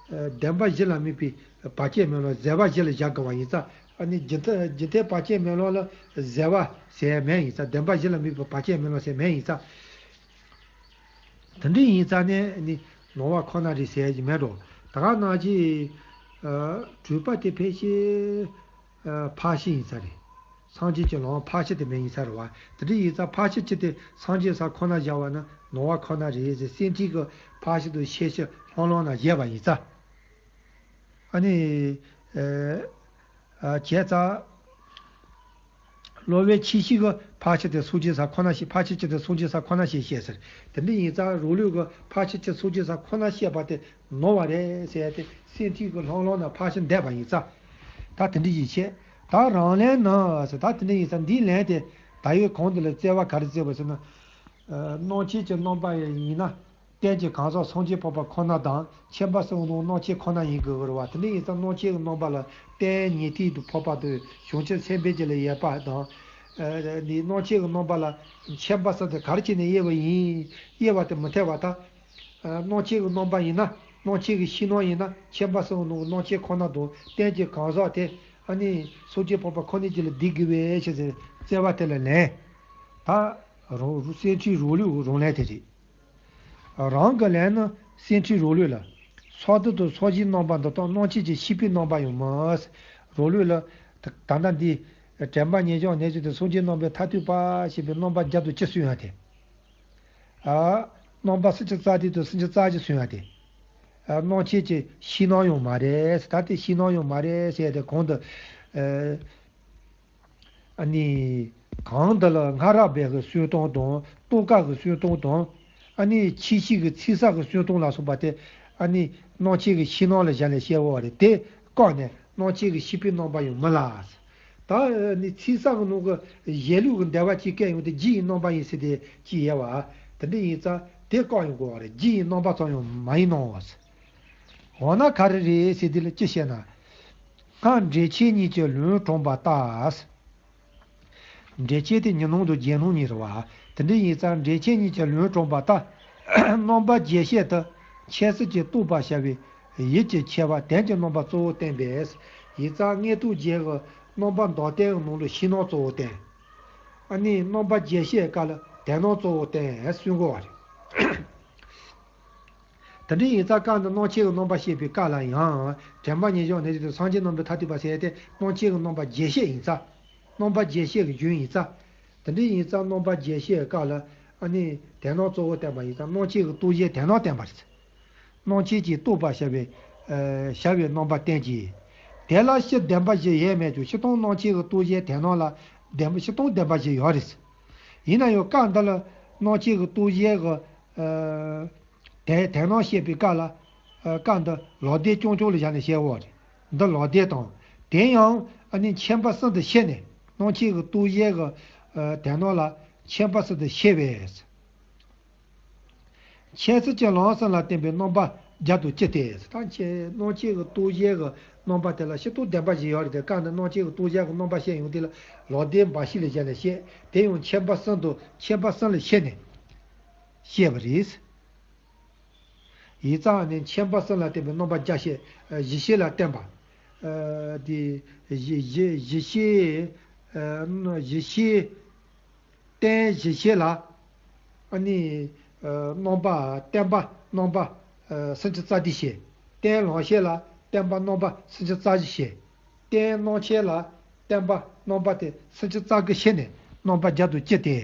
བདེན་པ་བཞི་ལ་དམིགས་པའི་བར་ཆད་མེད་ལམ་ཟད་པ་བཞི་ལ་བཞག་དགོས་པ་ཡིན་ཙང་། ཨ་ནི་རྒྱུ་མཐའ་རྒྱུ་མཐའི་བར་ཆད་མེད་ལམ་ལ་ཟད་པ་ཟེར་མེད་ཡིན་ཙང་། བདེན་པ་བཞི་ལ་དམིགས་པའི་བར་ཆད་མེད་ལམ་ཟེར་མེད་ཡིན་ཙང་། དེ་འདྲ་ཡིན་ཙང་ནས་ནི་ནོར་བ་ཁོ་ན་རེད་ཟེར་གྱི་མེད་འགྲོ། ད་ག་ནང་བཞིན་དྲུག་པ་དེ་ཕལ་ཆེར་ཕར་ཕྱིན་ཡིན་ས་རེད། སངས་རྒྱས་ཀྱི་ལམ་ཕར་ཕྱིན་དེ་མེད་ཡིན་ས་རེད་བ། དེ་འདྲ་ཡིན་ཙང་ཕར་ཕྱིན་ཅི་སྟེ་སངས་རྒྱས་ས་ཁོ་ན་བཞག་པ་ན་ནོར་བ་ཁོ་ན་རེད་ཟེར། སེམས་ཁྲིད་ཀྱི་ཕར་ཕྱིན་དང་ཤེས་བྱ་ལྷང་ལྷང་ན་བཞེད་པ་ཡིན་ཙང་། ཨ་ནི། ཨ། བྱས་ཙང་། སློབ་དཔོན་ཆོས་སྐྱོང་གིས་ཕར་ཕྱིན་དེ་སངས་རྒྱས་ས་ཁོ་ན་ཞེས། ཕར་ཕྱིན་ཅི་སྟེ་སངས་རྒྱས་ས་ཁོ་ན་ཞེས་བཤད་ཟེར། དེ་འདྲ་ཡིན་ཙང་རང་ལུགས་ཀྱིས་ཕར་ཕྱིན་ཅི་སངས་རྒྱས་ས་ཁོ་ན་བཤད་པ་དེ་ནོར་བ་རེད་ཟེར་ཏེ། སེམས་ཁྲིད་ཀྱི་ལྷང་ལྷང་ན་ཕར་ཕྱིན་བསྡད་པ་ཡིན་ཙང་། ད་དེ་འདྲ་ཞིག་བྱས། ད་རང་ལན་ནི་ཟེར། ད་དེ་འདྲ་ཡིན་ཙང་འདིའི་ལན་དེ་ད་ཡོད་གོང་དུ་ལ་བརྩེ་བ་ག་རེ་བརྩེ་བ་ཟེར་ན། ཨ། སྣང་མཆེད་ཀྱི་རྣམ་པ་ཡིན་ན། རྟེན་གྱི་གང་ཟག་སངས་རྒྱས་འཕགས་པ་ཁོ་ན་དང་། མཁྱེན་པ་གསུམ་ནང་སྣང་མཆེད་ཁོ་ན་ཡིན་དགོས་པ་རེད་བ། དེ་འདྲ་ཡིན་ཙང་སྣང་མཆེད་ཀྱི་རྣམ་པ་ལ་རྟེན་ཉན་ཐོས་དང་འཕགས་པ་དང་བྱང་ཆུབ་སེམས་དཔའི་རྒྱུད་ལ་ཡོད་པ་དང་། ཨ་ནི་སྣང་མཆེད་ཀྱི་རྣམ་པ་ལ་མཁྱེན་པ་གསུམ་དེ་ག་རེ་བྱས་ནས་དབྱེ་བ་ཡིན། དབྱེ་བ་དེ་མི་འཐད་པར་ཐལ། ཨ། སྣང་མཆེད་ཀྱི་རྣམ་པ་ཡིན་ན། སྣང་མཆེད་ཀྱི་ཕྱི་ནང་ཡིན་ན། མཁྱེན་པ་གསུམ་ནང་སྣང་མཆེད་ཁོ་ན་དང་རྟེན་གྱི་གང་ཟག་དེ། ཨ་ནི་སངས་རྒྱས་འཕགས་པ་ཁོ་ནའི་རྒྱུད་ལ་བསྡུ་དགོས་པའི་ཕྱིར་ཟེར་བརྩེ་བ་དེ་ལ་ལན། ད་རང་སེམས་ཁྲིད་རང་ལུགས་རང་ལན་དེ་རེད། རང་གི་ལན་ནི་སེམས་ཁྲིད་རང་ལུགས་ལ། ཕྱག་རྡོར་དང་ཕྱག་བཞིའི་རྣམ་པ་འདི་དག་སྣང་མཆེད་ཀྱི་ཤེས་པའི་རྣམ་པ་ཡང་མིན། རང་ལུགས་ལ། ད་ལྟ་འདི་དྲན་པ་ཉེར་བཞག་ནས་བྱས་ཏེ་སངས་རྒྱས་རྣམ་པར་ཐར་ཐུབ་པ་ཞེས་པའི་རྣམ་པ་བརྒྱད་དང་བཅུ་གསུངས་ཡ་དེ། ཨ། རྣམ་པ་སུམ་ཅུ་རྩ་བདུན་དང་སུམ་ཅུ་རྩ་བཞི་གསུངས་ཡ་དེ། ཨ། སྣང་མཆེད་ཀྱི་ཕྱི་ནང་ཡང་མ་རེད། ད་དེ་ཕྱི་ནང་ཡང་མ་རེད་ཟེར་ཏེ་གོང་དུ། ཨ། ཨ་ནི། གང་འདི་ལ་སྔ་རབས་པའི་གི་གསུང་སྟངས་དང་རྟོགས་དཀའ་གི་གསུང་སྟངས་དང་། ཨ་ནི་ཆོས་སྐྱོང་གི་ཚིག་གསལ་གི་གསུང་སྟངས་ལ་སོགས་པ་དེ། ཨ་ནི་སྣང་མཆེད་ཀྱི་ཕྱི་ནང་ལ་བཞག་ནས་བཤད་པ་རེད། དེ་བཀག་ནས་སྣང་མཆེད་ཀྱི་ཤེས་པའི་རྣམ་པ་ཡང་མིན་ལ། ད་ཨ་ནི་ཚིག་གསལ་གི་ནང་གི་གཞལ་ལུགས་ཀྱི་འདོད་པ་གཅིག་སྐད་ཡོང་དུས་རྒྱུ་ཡི་རྣམ་པ་ཡིན་ཟེར་ཏེ་གཅིག་ཡོད་པ། དེ་འདྲ་ཡིན་ཙང་དེ་བཀག་ཡོང་དགོས་པ་རེད། རྒྱུ་ཡི་རྣམ་པ་ཙམ་ཡང་མ་ཡིན་ནོ། འོ་ན་ག་རེ་རེད་ཟེར་དུས་ལ་ཅི་བཤད་ན། སྔར་འགྲེལ་ཆེན་གཉིས་ཀྱིས་ལུང་དྲངས་པ་ལྟར། འགྲེལ་ཆེན་དེ་ཉོན་མོངས་དང་རྒྱན་སྣང་གཉིས་རེད་བ། དེ་འདྲ་ཡིན་ཙང་འགྲེལ་ཆེན་གཉིས་ཀྱིས་ལུང་དྲངས་པ་ལྟར། རྣམ་པ་རྒྱས་བཤད་དུ་འཆད་ཚུལ་གྱི་རྟོགས་པར་བྱ་བའི་ཡིད་ཀྱི་ཁྱད་པར་དོན་གྱི་རྣམ་པ་གཙོ་བོར་བསྟན་པས། ཡིན་ཙང་མངོན་རྟོགས་རྒྱན་གྱི་རྣམ་པ་མདོར་བསྟན་གྱི་ནང་ལ་ཕྱི་ནང་གཙོ་བོར་བསྟན། ཨ་ནི་རྣམ་པ་རྒྱས་བཤད་སྐབས་ལ་དོན་སྣང་གཙོ་བོར་བསྟན་གསུང་དགོས་པ་རེད། དེ་འདྲ་ཡིན་ཙང་སྐབས་འདི་སྣང་མཆེད་ཀྱི་རྣམ་པ་བཤད་པའི་སྐབས་ལ་ཡང་། དྲན་པ་ཉེར་བཞག་ནས་བྱས་ཏེ་སངས་རྒྱས་རྣམ་པར་ཐར་ཐུབ་པ་ཟེར་ཏེ་སྣང་མཆེད་ཀྱི་རྣམ་པ་རྒྱས་བཤད་ཡིན་ཙང་། རྣམ་པ་རྒྱས་བཤད་ཀྱི་རྒྱུན་ཡིན་ཙང་། དེ་འདྲ་ཡིན་ཙང་རྣམ་པ་རྒྱས་བཤད་སྐབས་ལ་ཨ་ནི་དོན་སྣང་གཙོ་བོར་བསྟན་པ་ཡིན་ཙང་སྣང་མཆེད་ཀྱི་རྟོགས་གཞིར་དོན་སྣང་བསྟན་པ་རེད། སྣང་མཆེད་ཀྱི་རྟོགས་པར་བྱ་བའི་ཨ་བྱ་བའི་རྣམ་པ་བསྟན་གྱི། དེ་ལ་སྤྱིར་བདེན་པ་བཞི་ཡོད་མེད་ཀྱང་སྤྱིར་བཏང་སྣང་མཆེད་ཀྱི་རྟོགས་གཞིར་དོན་སྣང་ལ་བདེན་པ་སྤྱིར་བཏང་བདེན་པ་བཞི་ཡོད་རེད། ཡིན་ན་ཡང་སྐབས་འདི་ལ་སྣང་མཆེད་ཀྱི་རྟོགས་གཞིར་གྱི་ཨ། དེ་དོན་སྣང་བཤད་པའི་སྐབས་ལ། ཨ། སྐབས་འདི་ལོག་ལྟའི་རྐྱང་རྐྱང་ལ་བཞག་ནས་བཤད་པ་རེད། འདི་ལོག་ལྟའི་དང་། དེ་ཡང་ཨ་ནི་མཁྱེན་པ་གསུམ་དུ་ཕྱེ་ནས་སྣང་མཆེད་ཀྱི་རྟོགས་གཞིར་གྱི་ཨ་དོན་སྣང་ལ་མཁྱེན་པ་གསུམ་དུ་ཕྱེ་བས། འཆད་ཚུལ་གྱི་ལམ་གསུམ་ལ་བརྟེན་པའི་རྣམ་པ་བརྒྱད་དང་བཅུ་སྟེ། ད་ཁྱེད་སྣང་མཆེད་ཀྱི་རྟོགས་གཞིར་གྱི་རྣམ་པ་དེ་ལ་སྤྱིར་བཏང་བདེན་པ་བཞི་ཡོད་རེད་དེ། སྐབས་འདི་སྣང་མཆེད་ཀྱི་རྟོགས་གཞིར་གྱི་རྣམ་པ་བཤད་ཡོང་དུས་ལ་ལོག་ལྟའི་འབའ་ཞིག་ལ་བཞག་ནས་བཤད། དེ་ཡང་མཁྱེན་པ་གསུམ་དུ་མཁྱེན་པ་གསུམ་ལ་ཕྱེ་ནས་བཤད་པ་རེད། ཡིག་རྩ་ནས་མཁྱེན་པ་གསུམ་ལ་བརྟེན་པའི་རྣམ་པ་བརྒྱད་བཤད། ཨ། བཞི་བཤད་ལ་བརྟེན་པ། ཨ། དེ་བཞི་བཞི་བཞི་བཤད། ཨ། བཞི་བཤད། རྟེན་བཞི་བཤད་ལ། ཨ་ནི་ཨ་རྣམ་པ་བརྟེན་པ་རྣམ་པ་ཨ་སུམ་ཅུ་རྩ་བདུན་བཤད། རྟེན་ལམ་བཤད་ལ་བརྟེན་པ་རྣམ་པ་སུམ་ཅུ་རྩ་བཞི་བཤད། རྟེན་སྣང་མཆེད་ལ་བརྟེན་པ་རྣམ་པ་དེ་སུམ་ཅུ་རྩ་དགུ་བཤད་ནས་རྣམ་པ་བརྒྱད་དང་བཅུ་སྟེ།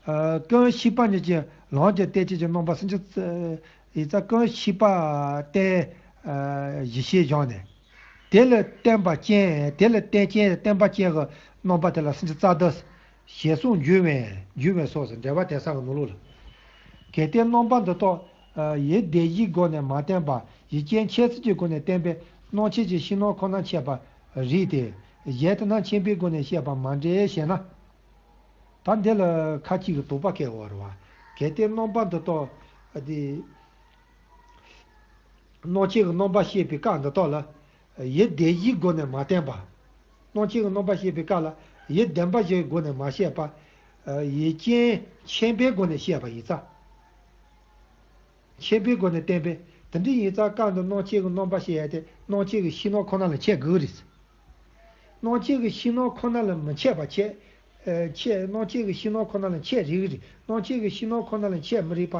ཨ། ཀུན་ཤེས་པ་ཉིད་ཀྱི་ལམ་གྱི་རྟེན་བཅས་ཀྱི་རྣམ་པ་སུམ་ཅུ་རྩ། ཡིག་རྩ་ཀུན་ཤེས་པ་རྟེན་ཨ་བཞི་བཤད་བཞག་ནས། དེ་ལ་བརྟེན་པ་ཅན། དེ་ལ་རྟེན་ཅན་བརྟེན་པ་ཅན་གྱི་རྣམ་པ་དེ་ལ་སུམ་ཅུ་རྩ་བདུན། ཞེས་གསུངས་འགྱུར་བས། འགྱུར་བས་སོ་ཟེར། འགྲེལ་པ་དེང་སང་གི་ནང་ལོགས་ལ། གལ་ཏེ་རྣམ་པ་འདི་དག་ཡུལ་དེ་བཞིའི་སྒོ་ནས་མ་བསྟན་པ། ཡུལ་ཅན་ཁྱད་གསོད་ཀྱི་སྒོ་ནས་བསྟན་པས་སྣང་མཆེད་ཀྱི་ཕྱི་སྣང་ཁོ་ན་འཆད་པ་རིགས་ཏེ། གཞན་དེ་རྣམས་མཁྱེན་པའི་སྒོ་ནས་བཤད་པ་མ་འགྲིག་ཞེ་ན། ད་འདི་ལ་ཁ་ཅིག་གིས་དོགས་པ་བཀལ་ཡོད་རེད་བ། གལ་ཏེ་རྣམ་པ་འདི་དག་དེ། སྣང་མཆེད་ཀྱི་རྣམ་པ་བཤད་པའི་སྐབས་འདི་དག་ལ། ཡུལ་དེ་བཞིའི་སྒོ་ནས་མ་བསྟན་པ། སྣང་མཆེད་ཀྱི་རྣམ་པ་བཤད་པའི་སྐབས་ལ་ཡུལ་བདེན་པ་བཞིའི་སྒོ་ནས་མ་བཤད་པ། ཡུལ་ཅན་མཁྱེན་པའི་སྒོ་ནས་བཤད་པ་ཡིན་ཙང་། མཁྱེན་པའི་སྒོ་ནས་བསྟན་པས། དེ་འདྲ་ཡིན་ཙང་སྐབས་འདིར་སྣང་མཆེད་ཀྱི་རྣམ་པ་བཤད་ཡ་དེ་སྣང་མཆེད་ཀྱི་ཕྱི་སྣང་ཁོ་ན་ལ་འཆད་དགོས་རེད། སྣང་མཆེད་ཀྱི་ཕྱི་སྣང་ཁོ་ན་ལ་མི་འཆད་པ་འཆད། ཨ། འཆད། སྣང་མཆེད་ཀྱི་ཕྱི་སྣང་ཁོ་ན་ལ་འཆད་རིགས་རེད། སྣང་མཆེད་ཀྱི་ཕྱི་སྣང་ཁོ་ན་ལ་འཆད་མི་རིགས་པ་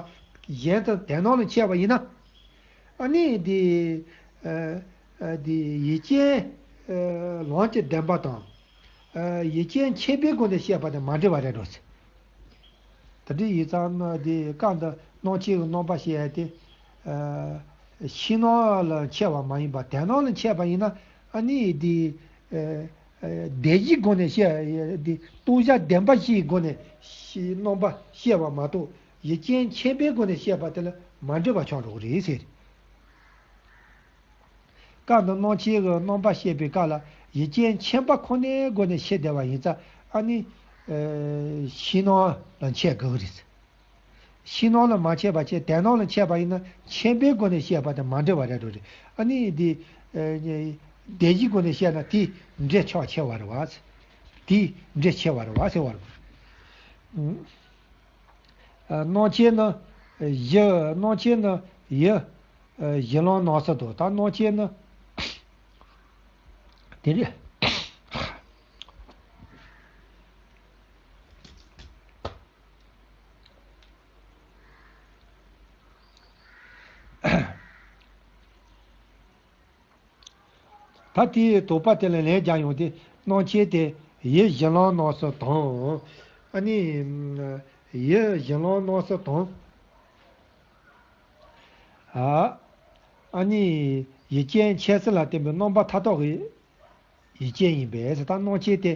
གཞན་དུ་དེ་སྣང་ལ་འཆད་པ་ཡིན་ན། ཨ་ནི་འདི། ཨ། ཨ། འདི་ཡུལ་ཅན། ཨ། ལམ་གྱི་བདེན་པ་དང་། ཨ། ཡུལ་ཅན་མཁྱེན་པའི་སྒོ་ནས་བཤད་པ་དེ་མ་འགྲིག་པ་རེད་འགྲོ་ཟེར། དེ་འདྲ་ཡིན་ཙང་ན་དེ་སྐབས་འདི་སྣང་མཆེད་ཀྱི་རྣམ་པ་བཤད་ཡ་དེ། ཨ། ཕྱི་སྣང་ལ་འཆད་པ་མ་ཡིན་པར་དེ་སྣང་ལ་འཆད་པ་ཡིན་ན། ཨ་ནི་དེ། ཨ། ཨ། དེ་བཞིའི་སྒོ་ནས་བཤད་ཡ་དེ། རྟོགས་བྱ་བདེན་པ་བཞིའི་སྒོ་ནས་ཤི་རྣམ་པ་བཤད་པ་མ་གཏོགས་ཡུལ་ཅན་མཁྱེན་པའི་སྒོ་ནས་བཤད་པ་དེ་ལ་མ་འགྲིག་པ་ཆགས་འགྲོ་གི་རེད་ཟེར། སྐབས་འདི་སྣང་མཆེད་ཀྱི་རྣམ་པ་བཤད་པའི་སྐབས་ལ་ཡུལ་ཅན་མཁྱེན་པ་ཁོ་ནའི་སྒོ་ནས་ཤེས་བསྡད་པ་ཡིན་ཙང་། ཨ་ནི། ཨ། ཕྱི་སྣང་ལ་འཆད་དགོས་ཀྱི་རེད། ཕྱི་སྣང་ལ་མ་འཆད་པ་བྱས་དེ་སྣང་ལ་འཆད་པ་ཡིན་ན་མཁྱེན་པའི་སྒོ་ནས་བཤད་པ་དེ་མ་འགྲིག་པ་རེད་འགྲོ་རེད། ཨ་ནི་འདི། ཨ། དེ་བཞིའི་སྒོ་ནས་བཤད་ན་དེ་འགྲེལ་ཆགས་ཆེ་བ་རེད་བ། དེ་འགྲེལ་ཆེ་བ་རེད་བ་ཟེར་བ་རེད། ཨ། སྣང་མཆེད་ནི་གཞི། སྣང་མཆེད་ནི་ཡུལ། ཨ། གཞི་ལམ་སྣང་སྲིད་དོ། ད་སྣང་མཆེད་ནི་དེ་རེད། ད་དེའི་དོགས་པ་དེ་ལ་ལན་རྒྱག་ཡོང་དུས་སྣང་མཆེད་དེ་ཡུལ་གཞི་ལམ་སྣང་སྲིད་དང་། ཨ་ནི། ཡུལ་གཞི་ལམ་སྣང་སྲིད་དང་། ཨ། ཨ་ནི། ཡུལ་ཅན་ཁྱད་གསོད་ལ་བརྟེན་པའི་རྣམ་པ་མཐའ་དག་གི་ཡུལ་ཅན་ཡིན་པས། ད་སྣང་མཆེད་དེ་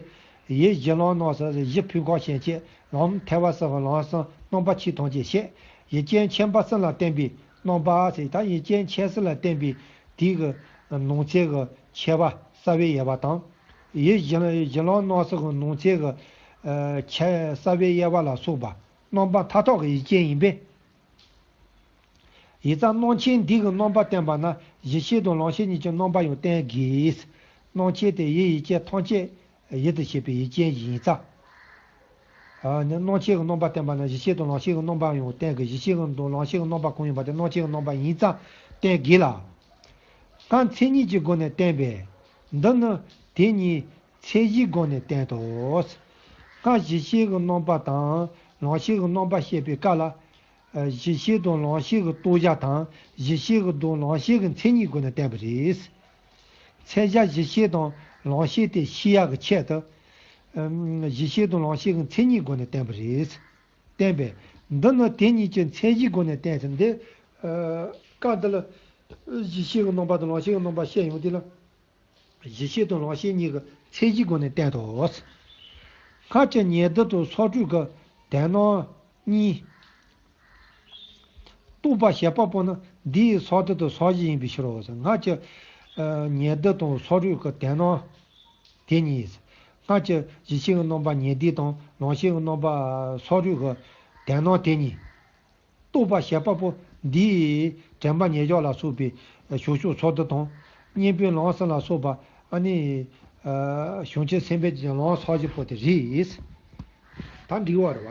ཡུལ་གཞི་ལམ་སྣང་སྲིད། གཞི་ཕུང་ཁམས་ཞེན་བྱེད་ལམ་ཐལ་བ་གསུམ་གྱི་ལམ་གསུམ་རྣམ་པ་ཆོས་ཐམས་ཅད་བཤད། ཡུལ་ཅན་མཁྱེན་པ་གསུམ་ལ་བརྟེན་པའི་རྣམ་པ་ཟེར། ད་ཡུལ་ཅན་ཁྱད་གསོད་ལ་བརྟེན་པའི་དེའི་གི་ནང་ཚན་གྱི་ཁྱད་པར་རྩ་བའི་དབྱེ་བ་དང་། ཡུལ་གཞི་གཞི་ལམ་སྣང་སྲིད་ཀྱི་ནང་ཚན་གྱི་ཁྱད་རྩ་བའི་དབྱེ་བ་ལ་སོགས་པ་རྣམ་པ་མཐའ་དག་གི་ཡུལ་ཅན་ཡིན་པས། ཡིན་ཙང་སྣང་མཆེད་འདི་གི་རྣམ་པ་བསྟན་པ་ན་གཞི་ཤེས་དང་ལམ་ཤེས་གཉིས་ཀྱི་རྣམ་པ་ཡང་བསྟན་དགོས། སྣང་མཆེད་དེ་ཡུལ་ཡུལ་ཅན་ཐམས་ཅད་ཡུལ་དུ་བྱེད་པའི་ཡུལ་ཅན་ཡིན་ཙང་། ཨ་ནི་སྣང་མཆེད་ཀྱི་རྣམ་པ་བསྟན་པ་ན་གཞི་ཤེས་དང་ལམ་ཤེས་ཀྱི་རྣམ་པ་ཡང་བསྟན་དགོས། གཞི་ཤེས་ཀྱི་དང་ལམ་ཤེས་ཀྱི་རྣམ་པ་གང་ཡིན་པ་དེ་སྣང་མཆེད་ཀྱི་རྣམ་པ་ཡིན་ཙང་བསྟན་དགོས་ལ། སྔར་མཚན་ཉིད་ཀྱི་སྒོ་ནས་བསྟན་པས། འདི་ནི་དེ་གཉིས་མཚན་གཞིའི་སྒོ་ནས་བསྟན་ཏོ། སྔར་གཞི་ཤེས་ཀྱི་རྣམ་པ་དང་ལམ་ཤེས་ཀྱི་རྣམ་པ་བཤད་པའི་སྐབས་ལ། ཨ། གཞི་ཤེས་དང་ལམ་ཤེས་ཀྱི་རྟོགས་བྱ་དང་གཞི་ཤེས་ཀྱི་དང་ལམ་ཤེས་ཀྱི་མཚན་ཉིད་སྒོ་ནས་བསྟན་པ་རེད། མཚན་བྱ་གཞི་ཤེས་དང་ལམ་ཤེས་དེ་ཤེས་ཡག་གི་ཆེད་དུ། ཨམ། གཞི་ཤེས་དང་ལམ་ཤེས་ཀྱི་མཚན་ཉིད་སྒོ་ནས་བསྟན་པ་རེད། བསྟན་པས། འདི་ནི་དེ་གཉིས་ཀྱི་མཚན་གཞིའི་སྒོ་ནས་བསྟན་ཟེར། འདི། ཨ། སྐབས་འདི་ལ་གཞི་ཤེས་ཀྱི་རྣམ་པ་དང་ལམ་ཤེས་ཀྱི་རྣམ་པ་བཤད་ཡོང་དུས་ལ། གཞི་ཤེས་དང་ལམ་ཤེས་གཉིས་ཀྱི་མཚན་གཞིའི་སྒོ་ནས་བསྟན་ཏོ། སྔར་གྱི་ཉེ་སྡུག་དང་ཚོགས་དྲུག་གི་དོན་སྣང་གཉིས། རྟོགས་པ་བྱེད་པ་པོ་ནི་འདིའི་ཕྱོགས་སྡུད་དང་ཕྱོགས་བཞི་ཡིན་པའི་ཕྱིར་རོ། སྔར་གྱི་ཉེ་སྡུག་དང་ཚོགས་དྲུག་གི་དོན་སྣང་དེ་གཉིས། སྔར་གྱི་གཞི་ཤེས་ཀྱི་རྣམ་པ་ཉེ་སྡུག་དང་ལམ་ཤེས་ཀྱི་རྣམ་པ་ཚོགས་དྲུག་གི་དོན་སྣང་དེ་གཉིས། རྟོགས་པ་བྱེད་པ་པོ་འདིས་དྲན་པ་ཉེར་བཞག་ལ་སོགས་པའི་བྱང་ཆུབ་ཕྱོགས་སྡུད་དང་། གཉེན་པོའི་ལམ་གསུམ་ལ་སོགས་པ་ཨ་ནི། ཨ། བྱང་ཆུབ་སེམས་དཔའི་ལམ་ཕྱོགས་བཞི་པོ་དེ་རེད། ད་འགྲིག་པ་རེད་བ།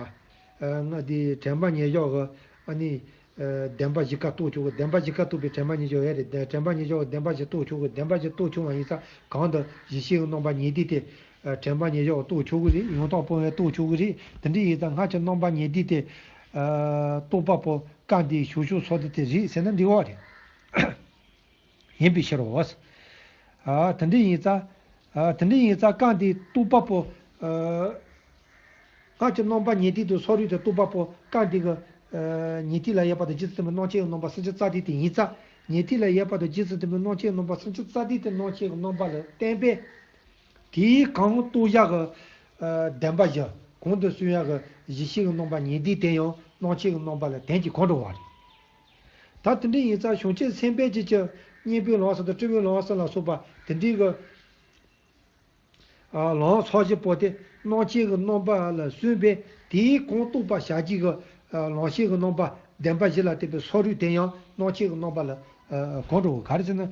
ཨ། ང་དེ་དྲན་པ་ཉེར་བཞག་གི་ཨ་ནི། ཨ། བདེན་པ་བཞི་ཀ་རྟོགས་ཆོག་གི། བདེན་པ་བཞི་ཀ་རྟོགས་པའི་དྲན་པ་ཉེར་བཞག་ཡོད་རེད། དྲན་པ་ཉེར་བཞག་གི་བདེན་པ་བཞི་རྟོགས་ཆོག་གི། བདེན་པ་བཞི་རྟོགས་ཆོག་པ་ཡིན་ཙང་གང་དུ་གཞི་ཤེས་ཀྱི་རྣམ་པ་ཉེ་སྡུག་དེ། ཨ། དྲན་པ་ཉེར་བཞག་གི་རྟོགས་ཆོག་གི་རེད། ཡང་དག་སྤོང་བས་རྟོགས་ཆོག་གི་རེད། དེ་འདྲ་ཡིན་ཙང་སྔར་གྱི་རྣམ་པ་ཉེ་སྡུག་དེ། ཨ། རྟོགས་པ་པོ་སྐབས་འདིའི་བྱང་ཆུབ་ཕྱོགས་སྡུད་དེ་རེད་ཟེར་ན་འགྲིག་པ་རེད། ཡིན་པའི་ཕྱིར་རོ། ཨ། དེ་འདྲ་ཡིན་ཙང་། ཨ། དེ་འདྲ་ཡིན་ཙང་སྐབས་འདིའི་རྟོགས་པ་པོ། ཨ། སྔར་གྱི་རྣམ་པ་ཉེ་སྡུག་དང་ཚོགས་དྲུག་དེ་རྟོགས་པ་པོ་སྐབས་འདི་གི། ཨ། ཉེ་སྡུག་ལ་དབྱེ་བ་དང་རྗེས་སུ་མཐུན་པའི་སྣང་མཆེད་རྣམ་པ་སུམ་ཅུ་རྩ་བདུན་དེ་ཡིན་ཙང་། ཉེ་སྡུག་ལ་དབྱེ་བ་དང་རྗེས་སུ་མཐུན་པའི་སྣང་མཆེད་རྣམ་པ་སུམ་ཅུ་རྩ་བདུན་དེ་སྣང་མཆེད་ཀྱི་རྣམ་པ་ལ་བརྟེན་པས། དེའི་གང་རྟོགས་བྱ་གི། ཨ། བདེན་པ་བཞི། གོང་དུ་གསུང་ཡག་གི་གཞི་ཤེས་ཀྱི་རྣམ་པ་ཉེ་སྡེའི་དོན་ཡང་སྣང་ཆེན་གྱི་རྣམ་པ་ལ་དོན་གྱིས་གོང་འགྲོ་བ་རེད། ད་དེ་འདྲ་ཡིན་ཙང་བྱང་ཆུབ་སེམས་དཔའི་རྒྱུད་ཀྱི་གཉེན་པོའི་ལམ་ཟེར་དང་སྤྲུལ་པའི་ལམ་ཟེར་ལ་སོགས་པ་དེ་འདྲའི་གི་ལམ་ཚར་བཞི་པོ་དེ་སྣང་ཆེན་གྱི་རྣམ་པ་ལ་སོན་པས་དེའི་གོང་རྟོགས་པར་བྱ་རྒྱུ་གི་ལམ་ཤེས་ཀྱི་རྣམ་པ་བདེན་པ་བཞི་ལ་བརྟེན་པའི་སོ་རུལ་དེ་ཡང་སྣང་ཆེན་གྱི་རྣམ་པ་ལ་གོང་འགྲོ་བ། ག་རེ་ཟེར་ན།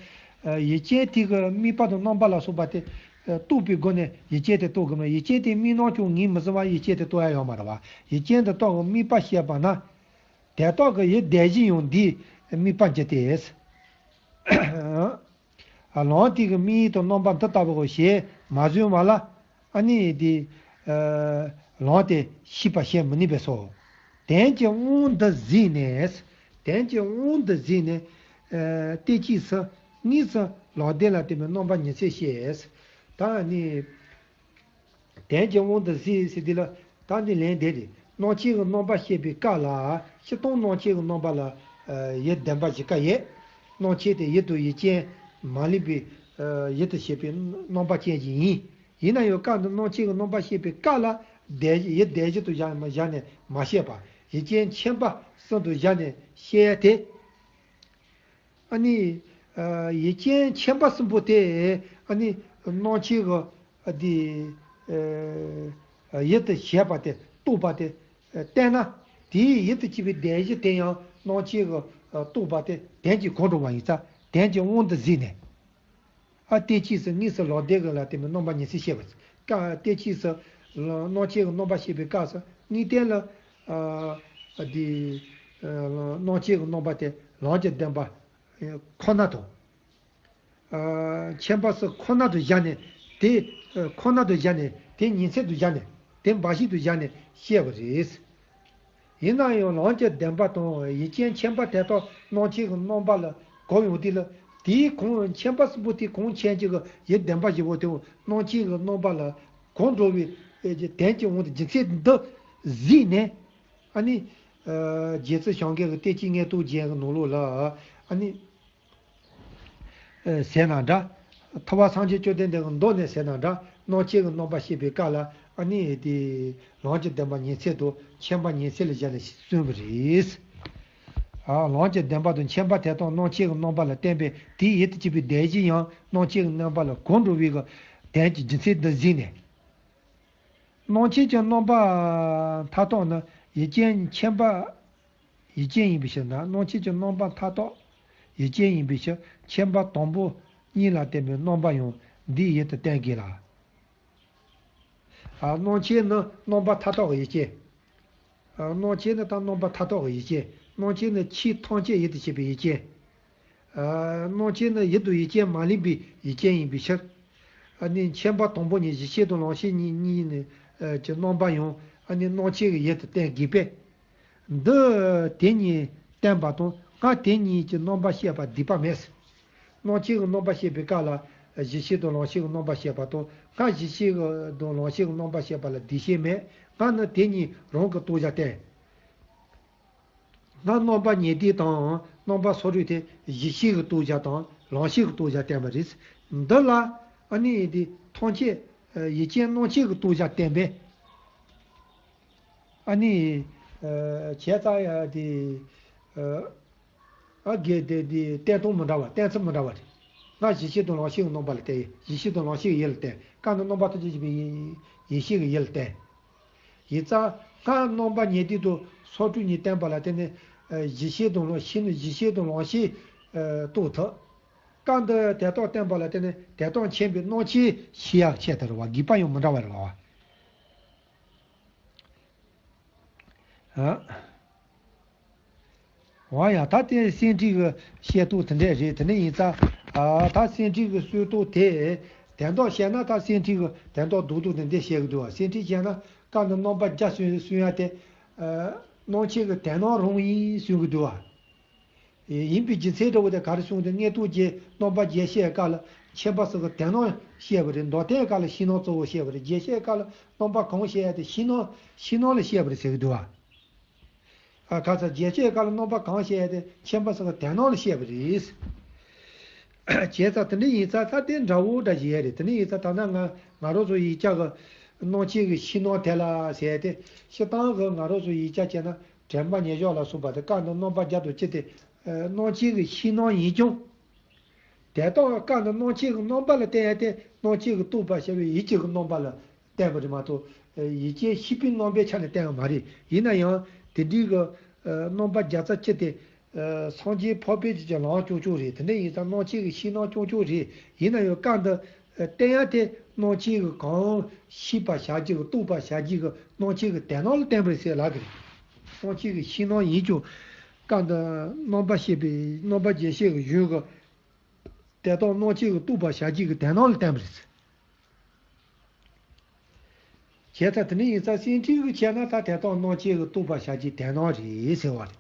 ཡུལ་ཅན་དེ་གི་དམིགས་པ་དང་རྣམ་པ་ལ་སོགས་པ་དེ་རྟོགས་པའི་སྒོ་ནས་ཡུལ་ཅན་དེ་རྟོགས་དགོས་ན། ཡུལ་ཅན་དེ་དམིགས་སྣང་ཀྱང་ངོས་མི་ཟིན་པར་ཡུལ་ཅན་དེ་རྟོགས་ཡ་ཡོད་མ་རེད་བ། ཡུལ་ཅན་དུ་རྟོགས་པའི་དམིགས་པ་བཤད་པ་ན། དེ་དག་གི་ཡུལ་དེ་བཞིན་ཡང་འདིའི་དམིགས་པ་འགྱུར་ཏེ། ལམ་དེ་གི་དམིགས་ཡུལ་དང་རྣམ་པ་འདི་ལྟ་བུ་གོ་ཞེས་མ་བཟུང་བ་ལ། ཨ་ནི་དེ་ལམ་དེ་ཤེས་པ་བྱེད་མི་ནུས་པས་སོ། དོན་གྱི་དབང་འདི་གཟིགས་ནས། དོན་གྱི་དབང་འདི་གཟིགས་ནས། ཨ་ལྟས་ཅིག་སུ་དངོས་སུ་ལམ་བདེན་ལ་བརྟེན་པའི་རྣམ་པ་ཉི་ཚེ་བཤད། ད་ནི། དོན་གྱི་དབང་དུ་གཟིགས་ཟེར་དུས་ལ། ད་འདི་ལན་འདི་རེད། སྣང་ཆེན་གྱི་རྣམ་པ་བཤད་པའི་སྐབས་ལ་སྤྱིར་བཏང་སྣང་ཆེན་གྱི་རྣམ་པ་ལ་ཡུལ་བདེན་པ་བཞི་ཀ་ཡོད། སྣང་ཆེན་དེ་ཡུལ་དང་ཡུལ་ཅན་མ་ལུས་པའི་ཡུལ་དུ་བྱེད་པའི་རྣམ་པ་ཅན་ཞིག་ཡིན། ཡིན་ན་ཡང་སྐབས་འདི་སྣང་ཆེན་གྱི་རྣམ་པ་བཤད་པའི་སྐབས་ལ་དེ་ཡུལ་དེ་བཞིན་དུ་བཞག་ནས་མ་བཞག་ནས་མ་བཤད་པ། ཡུལ་ཅན་ཁྱད་པར་གསུམ་དུ་བཞག་ནས་བཤད་ཡ་དེ། ཨ་ནི། ཡུལ་ཅན་ཁྱད་པར་གསུམ་པོ་དེ། ཨ་ནི། སྣང་ཆེན་གྱི་འདི། ཡུལ་དུ་བྱེད་པ་དེ་རྟོགས་པ་དེ་བསྟན་ན། དེའི་ཡུལ་དུ་བྱེད་པའི་དོན་བཞི་དེ་ཡང་སྣང་ཆེན་གྱི་རྟོགས་པ་དེ་དོན་གྱིས་གོང་འགྲོ་བ་ཡིན་ཙང་དོན་གྱི་དབང་དུ་གཟིགས་ནས། ཨ་ལྟས་ཅིག་སུ་དངོས་སུ་ལམ་བདེན་གྱི་ལ་བརྟེན་པའི་རྣམ་པ་ཉི་ཚེ་བཤད་པ། སྐབས་ལྟས་ཅིག་སུ་སྣང་ཆེན་གྱི་རྣམ་པ་བཤད་པའི་སྐབས་སུ་དངོས་བསྟན་ལ། ཨ་འདི། སྣང་ཆེན་གྱི་རྣམ་པ་དེ་ལམ་གྱི་བདེན་པ་ཁོ་ན་དང་། ཨ་ཁྱད་པར་གསུམ་ཁོ་ན་དུ་བཞག་ནས་དེ། ཁོ་ན་དུ་བཞག་ནས་དེ་ཉིན་མཚན་དུ་བཞག་ནས་དེ་འབའ་ཞིག་ཏུ་བཞག་ནས་བཤད་པ་རེད། ཡིན་ན་ཡང་ལམ་གྱི་བདེན་པ་དང་ཡུལ་ཅན་ཁྱད་པར་དེ་དག་སྣང་ཆེན་གྱི་རྣམ་པ་ལ་གོམས་ཡོང་དུས་ལ། དེའི་གོང་ཁྱད་པར་གསུམ་པོ་དེ་གོང་ཆེན་གཅིག་གི་ཡུལ་བདེན་པ་བཞི་པོ་དེ་སྣང་ཆེན་གྱི་རྣམ་པ་ལ་གོམས་འགྲོ་བའི་དོན་གྱི་དབང་དུ་རྒྱུ་མཚན་འདི་གཟིགས་ནས། ཨ་ནི། རྗེ་བཙུན་བྱང་རྒྱལ་གྱི་ལྟས་ཅིག་དངོས་རྟོགས་རྒྱན་གྱི་ནང་ལོགས་ལ་ཨ་ནི། ཟེར་ན་འདྲ། ཐུབ་པ་སངས་རྒྱས་བཅོམ་ལྡན་འདས་ཀྱི་མདོ་ནས་ཟེར་ན་འདྲ། སྣང་ཆེན་གྱི་རྣམ་པ་བཤད་པའི་སྐབས་ལ་ཨ་ནི་དེ་ལམ་གྱི་བདེན་པ་ཉིན་མཚན་དང་ཁྱད་པར་ཉིན་མཚན་ལ་བཞག་ནས་གསུངས་པ་རེད། ཨ་ལམ་གྱི་བདེན་པ་དང་ཁྱད་པར་དེ་དག་སྣང་ཆེན་གྱི་རྣམ་པ་ལ་བརྟེན་པས་དེའི་ཡུལ་དུ་གྱུར་པའི་དོན་བཞི་ཡང་སྣང་ཆེན་གྱི་རྣམ་པ་ལ་གོམས་འགྲོ་བའི་གི་དོན་གྱི་རྒྱུ་མཚན་འདི་གཟིགས་ནས། སྣང་ཆེན་གྱི་རྣམ་པ་མཐའ་དག་ནི་ཡུལ་ཅན་ཁྱད་པར། ཡུལ་ཅན་ཡིན་པའི་ཕྱིར་ན། སྣང་ཆེན་གྱི་རྣམ་པ་མཐའ་དག་ཡུལ་ཅན་ཡིན་པའི་ཕྱིར། ཁྱད་པར་དང་པོ་གཉིས་ལ་བརྟེན་པའི་རྣམ་པ་ཡང་འདིའི་ཡུལ་དུ་བསྟན་དགོས་ལ། ཨ་སྣང་ཆེན་ནི་རྣམ་པ་མཐའ་དག་གི་ཡུལ་ཅན། ཨ་སྣང་ཆེན་ནི་ད་རྣམ་པ་མཐའ་དག་གི་ཡུལ་ཅན། སྣང་ཆེན་ནི་ཆོས་ཐམས་ཅད་ཡུལ་དུ་བྱེད་པའི་ཡུལ་ཅན། ཨ་སྣང་ཆེན་ནི་ཡུལ་དང་ཡུལ་ཅན་མ་ལུས་པའི་ཡུལ་ཅན་ཡིན་པའི་ཕྱིར། ཨ་ནི་ཁྱད་པར་དང་པོ་ཉིད་གཞི་ཤེས་དང་ལམ་ཤེས་གཉིས་གཉིས་ནི་ཨ་གྱི་རྣམ་པ་ཡང་ཨ་ནི་སྣང་ཆེན་གྱི་ཡུལ་དུ་བསྟན་དགོས་པས། འདི་དེ་གཉིས་བསྟན་པ་དང་སྔར་དེ་གཉིས་ཀྱི་རྣམ་པ་བཤད་པ་སྡིག་པ་མེད། སྣང་ཆེན་གྱི་རྣམ་པ་བཤད་པའི་སྐབས་ལ་གཞི་ཤེས་དང་ལམ་ཤེས་ཀྱི་རྣམ་པ་བཤད་པ་དང་སྔར་གཞི་ཤེས་དང་ལམ་ཤེས་ཀྱི་རྣམ་པ་བཤད་པ་ལ་སྡིག་བཤད་མེད། སྔར་ནི་དེ་གཉིས་རང་གི་རྟོགས་བྱ་བསྟན། སྔར་རྣམ་པ་ཉེ་སྡེ་དང་རྣམ་པ་སོ་རུལ་དེ་གཞི་ཤེས་ཀྱི་རྟོགས་བྱ་དང་ལམ་ཤེས་ཀྱི་རྟོགས་བྱ་བསྟན་པ་རེད། འདི་ལ་ཨ་ནི་དེ་ཐམས་ཅད་ཡུལ་ཅན་སྣང་ཆེན་གྱི་རྟོགས་བྱ་བསྟན་པས། ཨ་ནི། བྱས་ཙང་ཡང་དེ། ཨ་དགེ་དེ་དེ་བསྟན་སྟངས་མི་འདྲ་བ་བསྟན་ཚུལ་མི་འདྲ་བ་རེད། སྔར་གཞི་ཤེས་དང་ལམ་ཤེས་ཀྱི་རྣམ་པ་ལ་བསྟན། གཞི་ཤེས་དང་ལམ་ཤེས་ཀྱི་ཡུལ་ལ་བསྟན། སྐབས་འདི་རྣམ་པ་ཐམས་ཅད་གཅིག་པའི་ཡེ་ཡེ་ཤེས་ཀྱི་ཡུལ་ལ་བསྟན། ཡིན་ཙང་སྔར་རྣམ་པ་ཉེ་སྡེ་དང་སོ་རུལ་གཉིས་བསྟན་པ་ལ་བརྟེན་ནས་གཞི་ཤེས་དང་ལམ་ཤེས་ནི་གཞི་ཤེས་དང་ལམ་ཤེས་རྟོགས་ཐུབ། སྐབས་འདི་དེ་དག་བསྟན་པ་ལ་བརྟེན་ནས་དེ་དག་མཁྱེན་པའི་སྣང་ཆེན་ཤེས་ཡག་ཆེད་དུ་རེད་བ། དགོས་པ་ཡང་མི་འདྲ་བ་རེད་བ། ཨ། འོ་ཡ། ད་དེ་སེང་ཁྲི་གི་བཤད་སྟངས་དེ་འདྲས་རེད། དེ་འདྲ་ཡིན་ཙང་། ཨ་ད་སེང་ཁྲི་གི་གསུང་སྟངས་དེ་དོན་དག་བཤད་ན་ད་སེང་ཁྲི་གི་དོན་དག་རྡོག་རྡོག་དེ་འདྲས་བཤད་གི་འདུག་བ། སེང་ཁྲི་བཤད་ན་སྐབས་འདི་རྣམ་པ་བརྒྱ་གསུང་གསུང་ཡ་དེ། ཨ་སྣང་ཆེན་གྱི་དོན་སྣང་རང་ཡིན་གསུང་གི་འདུག་བ། ཡིན་པའི་རྒྱུ་མཚན་འདྲ་བོ་དེ་ག་རེ་གསུངས་ཏེ། དངོས་རྟོགས་རྒྱན་རྣམ་པ་བརྒྱད་བཤད་སྐབས་ལ་ཁྱད་པར་གསུམ་གྱི་དོན་སྣང་བཤད་པ་རེད། མདོར་བསྟན་སྐབས་ལ་ཕྱི་ནང་གཙོ་བོ་བཤད་པ་རེད། རྒྱན་བཤད་སྐབས་ལ་རྣམ་པ་གང་བཤད་ཡ་དེ་ཕྱི་ནང་ཕྱི་ནང་ལ་བཤད་པ་རེད་ཟེར་གི་འདུག་བ། ཨ་ཁ་ཚ་རྒྱན་བཤད་སྐབས་ལ་རྣམ་པ་གང་བཤད་ཡ་དེ་ཁྱད་པར་གསུམ་གྱི་དོན་སྣང་ལ་བཤད་པ་རེད། བྱས་ཙང་དེ་འདྲ་ཡིན་ཙང་ད་དེ་འདྲ་བོ་འདྲ་ཞིག་ཡ་རེད། དེ་འདྲ་ཡིན་ཙང་ད་ནང་ང་ང་རང་ཚོ་ཡིག་ཆ་གི་ སྣང་མཆེད་ཀྱི་ཕྱི་སྣང་དེ་ལ་ཟེར་ཏེ། སྤྱིར་བཏང་གི་ང་རང་ཚོ་ཡིག་ཆ་བྱས་ན་དྲན་པ་ཉེར་བཞག་ལ་སོགས་པ་དེ་སྐབས་འདིར་རྣམ་པ་བརྒྱ་དང་བཅུ་དེ་སྣང་མཆེད་ཀྱི་ཕྱི་སྣང་ཡིན་ཀྱང་། དེ་དག་སྐབས་འདིར་སྣང་མཆེད་ཀྱི་རྣམ་པ་ལ་བརྟེན་ཡང་སྟེ་སྣང་མཆེད་ཀྱི་རྟོག་པ་ཞེས་པའི་ཡིད་ཀྱི་རྣམ་པ་ལ་བརྟེན་པ་རེད་མ་གཏོགས། ཡིད་ཅན་ཤེས་པའི་རྣམ་པའི་ཆ་ནས་བརྟེན་པ་མ་རེད། ཡིན་ན་ཡང་དེ་འདྲའི་གི་རྣམ་པ་བརྒྱ་རྩ་བཅུ་དེ་སངས་རྒྱས་འཕགས་པའི་རྒྱུད་ཀྱི་ལམ་རྐྱང་རྐྱང་རེད། དེ་འདྲ་ཡིན་ཙང་སྣང་མཆེད་ཀྱི་ཕྱི་སྣང་རྐྱང་རྐྱང་རེད། ཡིན་ན་ཡང་སྐབས་འདིར་བརྟེན་ཡང་སྟེ་སྣང་མཆེད་ཀྱི་གང་ཤེས་པར་བྱ་རྒྱུ་གི་རྟོགས་པར་བྱ་རྒྱུ་གི་སྣང་མཆེད་ཀྱི་དེ་སྣང་ལ་བརྟེན་པ་རེད་ཟེར་ལབ་ཀྱི་རེད། སྣང་མཆེད་ཀྱི་ཕྱི་སྣང་ཡིན་ཀྱང་། སྐབས་འདིར་རྣམ་པ་ཤེས་པའི་རྣམ་པ་བརྒྱད་ཤེས་ཀྱི་གཞུང་གི་དེ་དག་སྣང་མཆེད་ཀྱི་རྟོགས་པར་བྱ་རྒྱུ་གི་དེ་སྣང་ལ་བརྟེན་པ་རེད། བྱས་ཙང་དེ་འདྲ་ཡིན་ཙང་སེམས་ཁྲིད་ཀྱི་ཆ་ནས་ད་དེ་དག་སྣང་མཆེད་ཀྱི་རྟོགས་པར་བྱ་རྒྱུའི་དེ་སྣང་རེད་ཟེར་བ་རེད།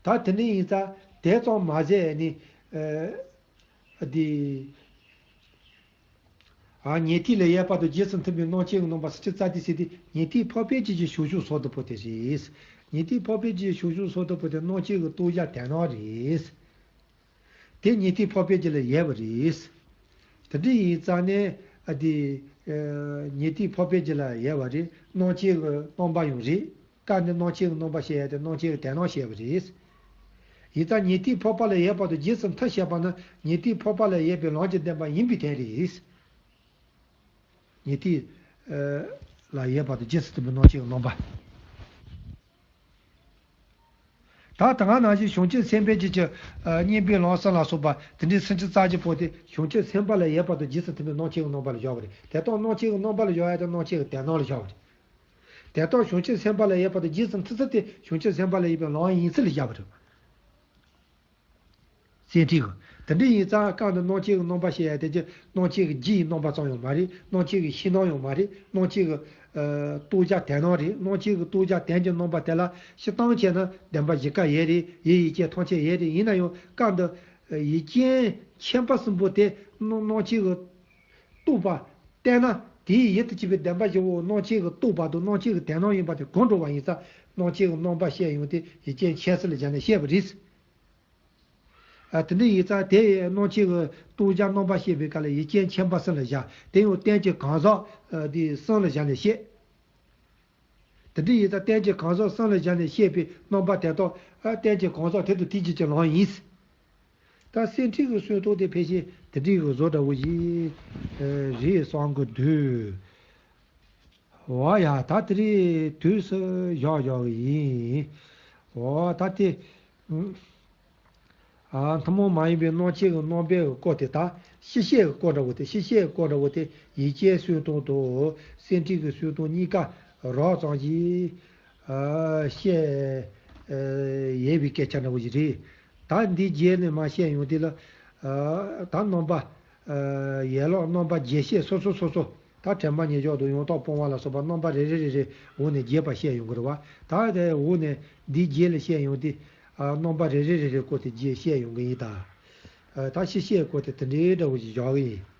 ད་དེ་འདྲ་ཡིན་ཙང་དེ་ཙམ་མ་ཟད་ནི། ཨ་འདི། ཨ་ཉན་ཐོས་ལ་ཡོད་པ་དང་རྗེས་སུ་མཐུན་པའི་སྣང་མཆེད་ཀྱི་རྣམ་པ་སུམ་ཅུ་རྩ་བདུན་ཟེར་དེ་ཉན་ཐོས་འཕགས་པའི་རྒྱུད་ཀྱི་ཞར་བྱུང་སོ་བདུན་པོ་དེ་རེད། ཉན་ཐོས་འཕགས་པའི་རྒྱུད་ཀྱི་ཞར་བྱུང་སོ་བདུན་པོ་དེ་སྣང་མཆེད་ཀྱི་རྟོགས་བྱ་དེ་སྣང་རེད། དེ་ཉན་ཐོས་འཕགས་པའི་རྒྱུད་ལ་ཡོད་པ་རེད། དེ་འདྲ་ཡིན་ཙང་ནས་ཨ་དེ། ཉན་ཐོས་འཕགས་པའི་རྒྱུད་ལ་ཡོད་པ་རེད། སྣང་མཆེད་ཀྱི་རྣམ་པ་ཡང་རེད། སྐབས་འདིར་སྣང་མཆེད་ཀྱི་རྣམ་པ་བཤད་ཡ་དེ་སྣང་མཆེད་ཀྱི་དེ་སྣང་བཤད་པ་རེད། ཡིན་ཙང་ཉན་ཐོས་འཕགས་པ་ལ་ཡོད་པ་དང་རྗེས་སུ་མཐུན་བཤད་པ་ནི་ཉན་ཐོས་འཕགས་པ་ལ་ཡོད་པའི་ལམ་གྱི་བདེན་པ་ཡིན་པའི་དོན་རེད། ཉན་ཐོས་ལ་ཡོད་པ་དང་རྗེས་སུ་མཐུན་པའི་སྣང་མཆེད་ཀྱི་རྣམ་པ། ད་ད་ག་ནང་བཞིན་བྱང་ཆུབ་སེམས་དཔའི་རྒྱུད་ཀྱི་བསྙེན་པའི་ལམ་གསུམ་ལ་སོགས་པ་དེ་འདྲའི་སུམ་ཅུ་རྩ་བཞི་པོ་དེ་བྱང་ཆུབ་སེམས་དཔའ་ལ་ཡོད་པ་དང་རྗེས་སུ་མཐུན་པའི་སྣང་མཆེད་ཀྱི་རྣམ་པ་ལ་བཞག་པ་རེད། དེ་དག་སྣང་མཆེད་ཀྱི་རྣམ་པ་ལ་བཞག་ཡ་དེ་སྣང་མཆེད་ཀྱི་དེ་སྣང་ལ་བཞག་པ་རེད། དེ་དག་བྱང་ཆུབ་སེམས་དཔའ་ལ་ཡོད་པ་དང་རྗེས་སུ་མཐུན་ཚུལ་དེ་བྱང་ཆུབ་སེམས་དཔའ་ལ་ཡོད་པའི་ལམ་ཡིན་ཚུལ་ལ་བཞག་པ་རེད། སེམས་ཁྲིད་ཀྱི། དེ་འདྲ་ཡིན་ཙང་སྐབས་འདིར་སྣང་མཆེད་ཀྱི་རྣམ་པ་བཤད་ཡ་དེ་ཀྱང་སྣང་མཆེད་ཀྱི་རྒྱུ་ཡི་རྣམ་པ་ཙམ་ཡང་མ་རེད། སྣང་མཆེད་ཀྱི་ཕྱི་སྣང་ཡང་མ་རེད། སྣང་མཆེད་ཀྱི་ཨ་རྟོགས་བྱ་དེ་སྣང་རེད། སྣང་མཆེད་ཀྱི་རྟོགས་བྱ་དོན་གྱི་རྣམ་པ་དེ་ལ་སྤྱིར་བཏང་བྱས་ན་བདེན་པ་བཞི་ཀ་ཡོད་རེད། ཡུལ་ཡུལ་ཅན་ཐམས་ཅད་ཡོད་རེད། ཡིན་ན་ཡང་སྐབས་འདིར་ཡུལ་ཅན་མཁྱེན་པ་གསུམ་པོ་དེ་སྣང་སྣང་མཆེད་ཀྱི་རྟོགས་པ་བསྟན་ན། དེའི་ཡུལ་དུ་གྱུར་པའི་བདེན་པ་བཞི་པོ་སྣང་མཆེད་ཀྱི་རྟོགས་པ་དང་སྣང་མཆེད་ཀྱི་དེ་སྣང་ཡིན་པ་དེ་གང་གྲུབ་པ་ཡིན་ཙང་། སྣང་མཆེད་ཀྱི་རྣམ་པ་བཤད་ཡོང་དུས་ཡུལ་ཅན་མཁྱེན་གསུམ་ལ་སྦྱར་ནས་བཤད་པ་རེད། ཨ་དེ་འདྲ་ཡིན་ཙང་དེ་ཡི་སྣང་མཆེད་ཀྱི་རྟོགས་བྱ་རྣམ་པ་བཤད་པའི་སྐབས་ལ་ཡུལ་ཅན་མཁྱེན་པ་གསུམ་ལ་བཞག་དེ་ཡང་རྟེན་གྱི་གང་ཟག་ཨ་དེ་གསུམ་ལ་བཞག་ནས་བཤད། དེ་འདྲ་ཡིན་ཙང་རྟེན་གྱི་གང་ཟག་གསུམ་ལ་བཞག་ནས་བཤད་པའི་རྣམ་པ་དེ་དག་ཨ་རྟེན་གྱི་གང་ཟག་དེ་དང་དེའི་རྒྱུད་ཀྱི་ལམ་ཡིན། ད་སེམས་ཁྲིད་ཀྱི་གསུང་ཐོག་དེ་ཕལ་ཆེར་དེ་འདྲའི་གི་བཟོ་འདྲ་བོ་ཞིག་ཨ་རེད་བསམ་གི་འདུག་འོ་ཡ། ད་དེ་རིང་དུས་སུ་བཞག་བཞག་གི་ཡིན། འོ་ད་དེ། ཨ་ཐུན་མོང་མ་ཡིན་པའི་སྣང་མཆེད་ཀྱི་རྣམ་པའི་སྐོར་དེ་དག་ཕྱི་བཤད་ཀྱི་སྐོར་འདྲ་བོ་དེ། ཕྱི་བཤད་ཀྱི་སྐོར་འདྲ་བོ་དེ་ཡིག་ཆའི་གསུང་སྟངས་དང་སེམས་ཁྲིད་ཀྱི་གསུང་སྟངས་གཉིས་ཀ་རགས་ཙམ་ཞིག་ཨ་བཤད་ཨ་ཡོད་པའི་སྐད་ཆ་འདྲ་བོ་ཞིག་རེད། ད་འདི་རྗེས་ནས་མར་བཤད་ཡོང་དུས་ལ་ཨ་ད་རྣམ་པ་ཨ་ཡན་ལག་རྣམ་པ་བརྒྱད་བཤད། སོ་སོ་སོ་སོ་ད་དྲན་པ་ཉེར་བཞག་དང་ཡང་དག་སྤོང་བ་ལ་སོགས་པ་རྣམ་པ་རེ་རེ་རེ་རེ་འོག་ནས་རྒྱས་པ་བཤད་ཡོང་གི་རེད་བ། ད་དེ་འོག་ནས་འདི་རྗེས་ལ་བཤད་ཡོང་དུས་ཨ་རྣམ་པ་རེ་རེ་རེ་རེ་སྐོར་དེ་རྗེས་བཤད་ཡོང་གི་ཡིན། ད་ཨ་ད་ཕྱི་བཤད་སྐོར་དེ་དེ་འདྲའི་འདྲ་བོ་ཞིག་བཞག་གི་ཡིན།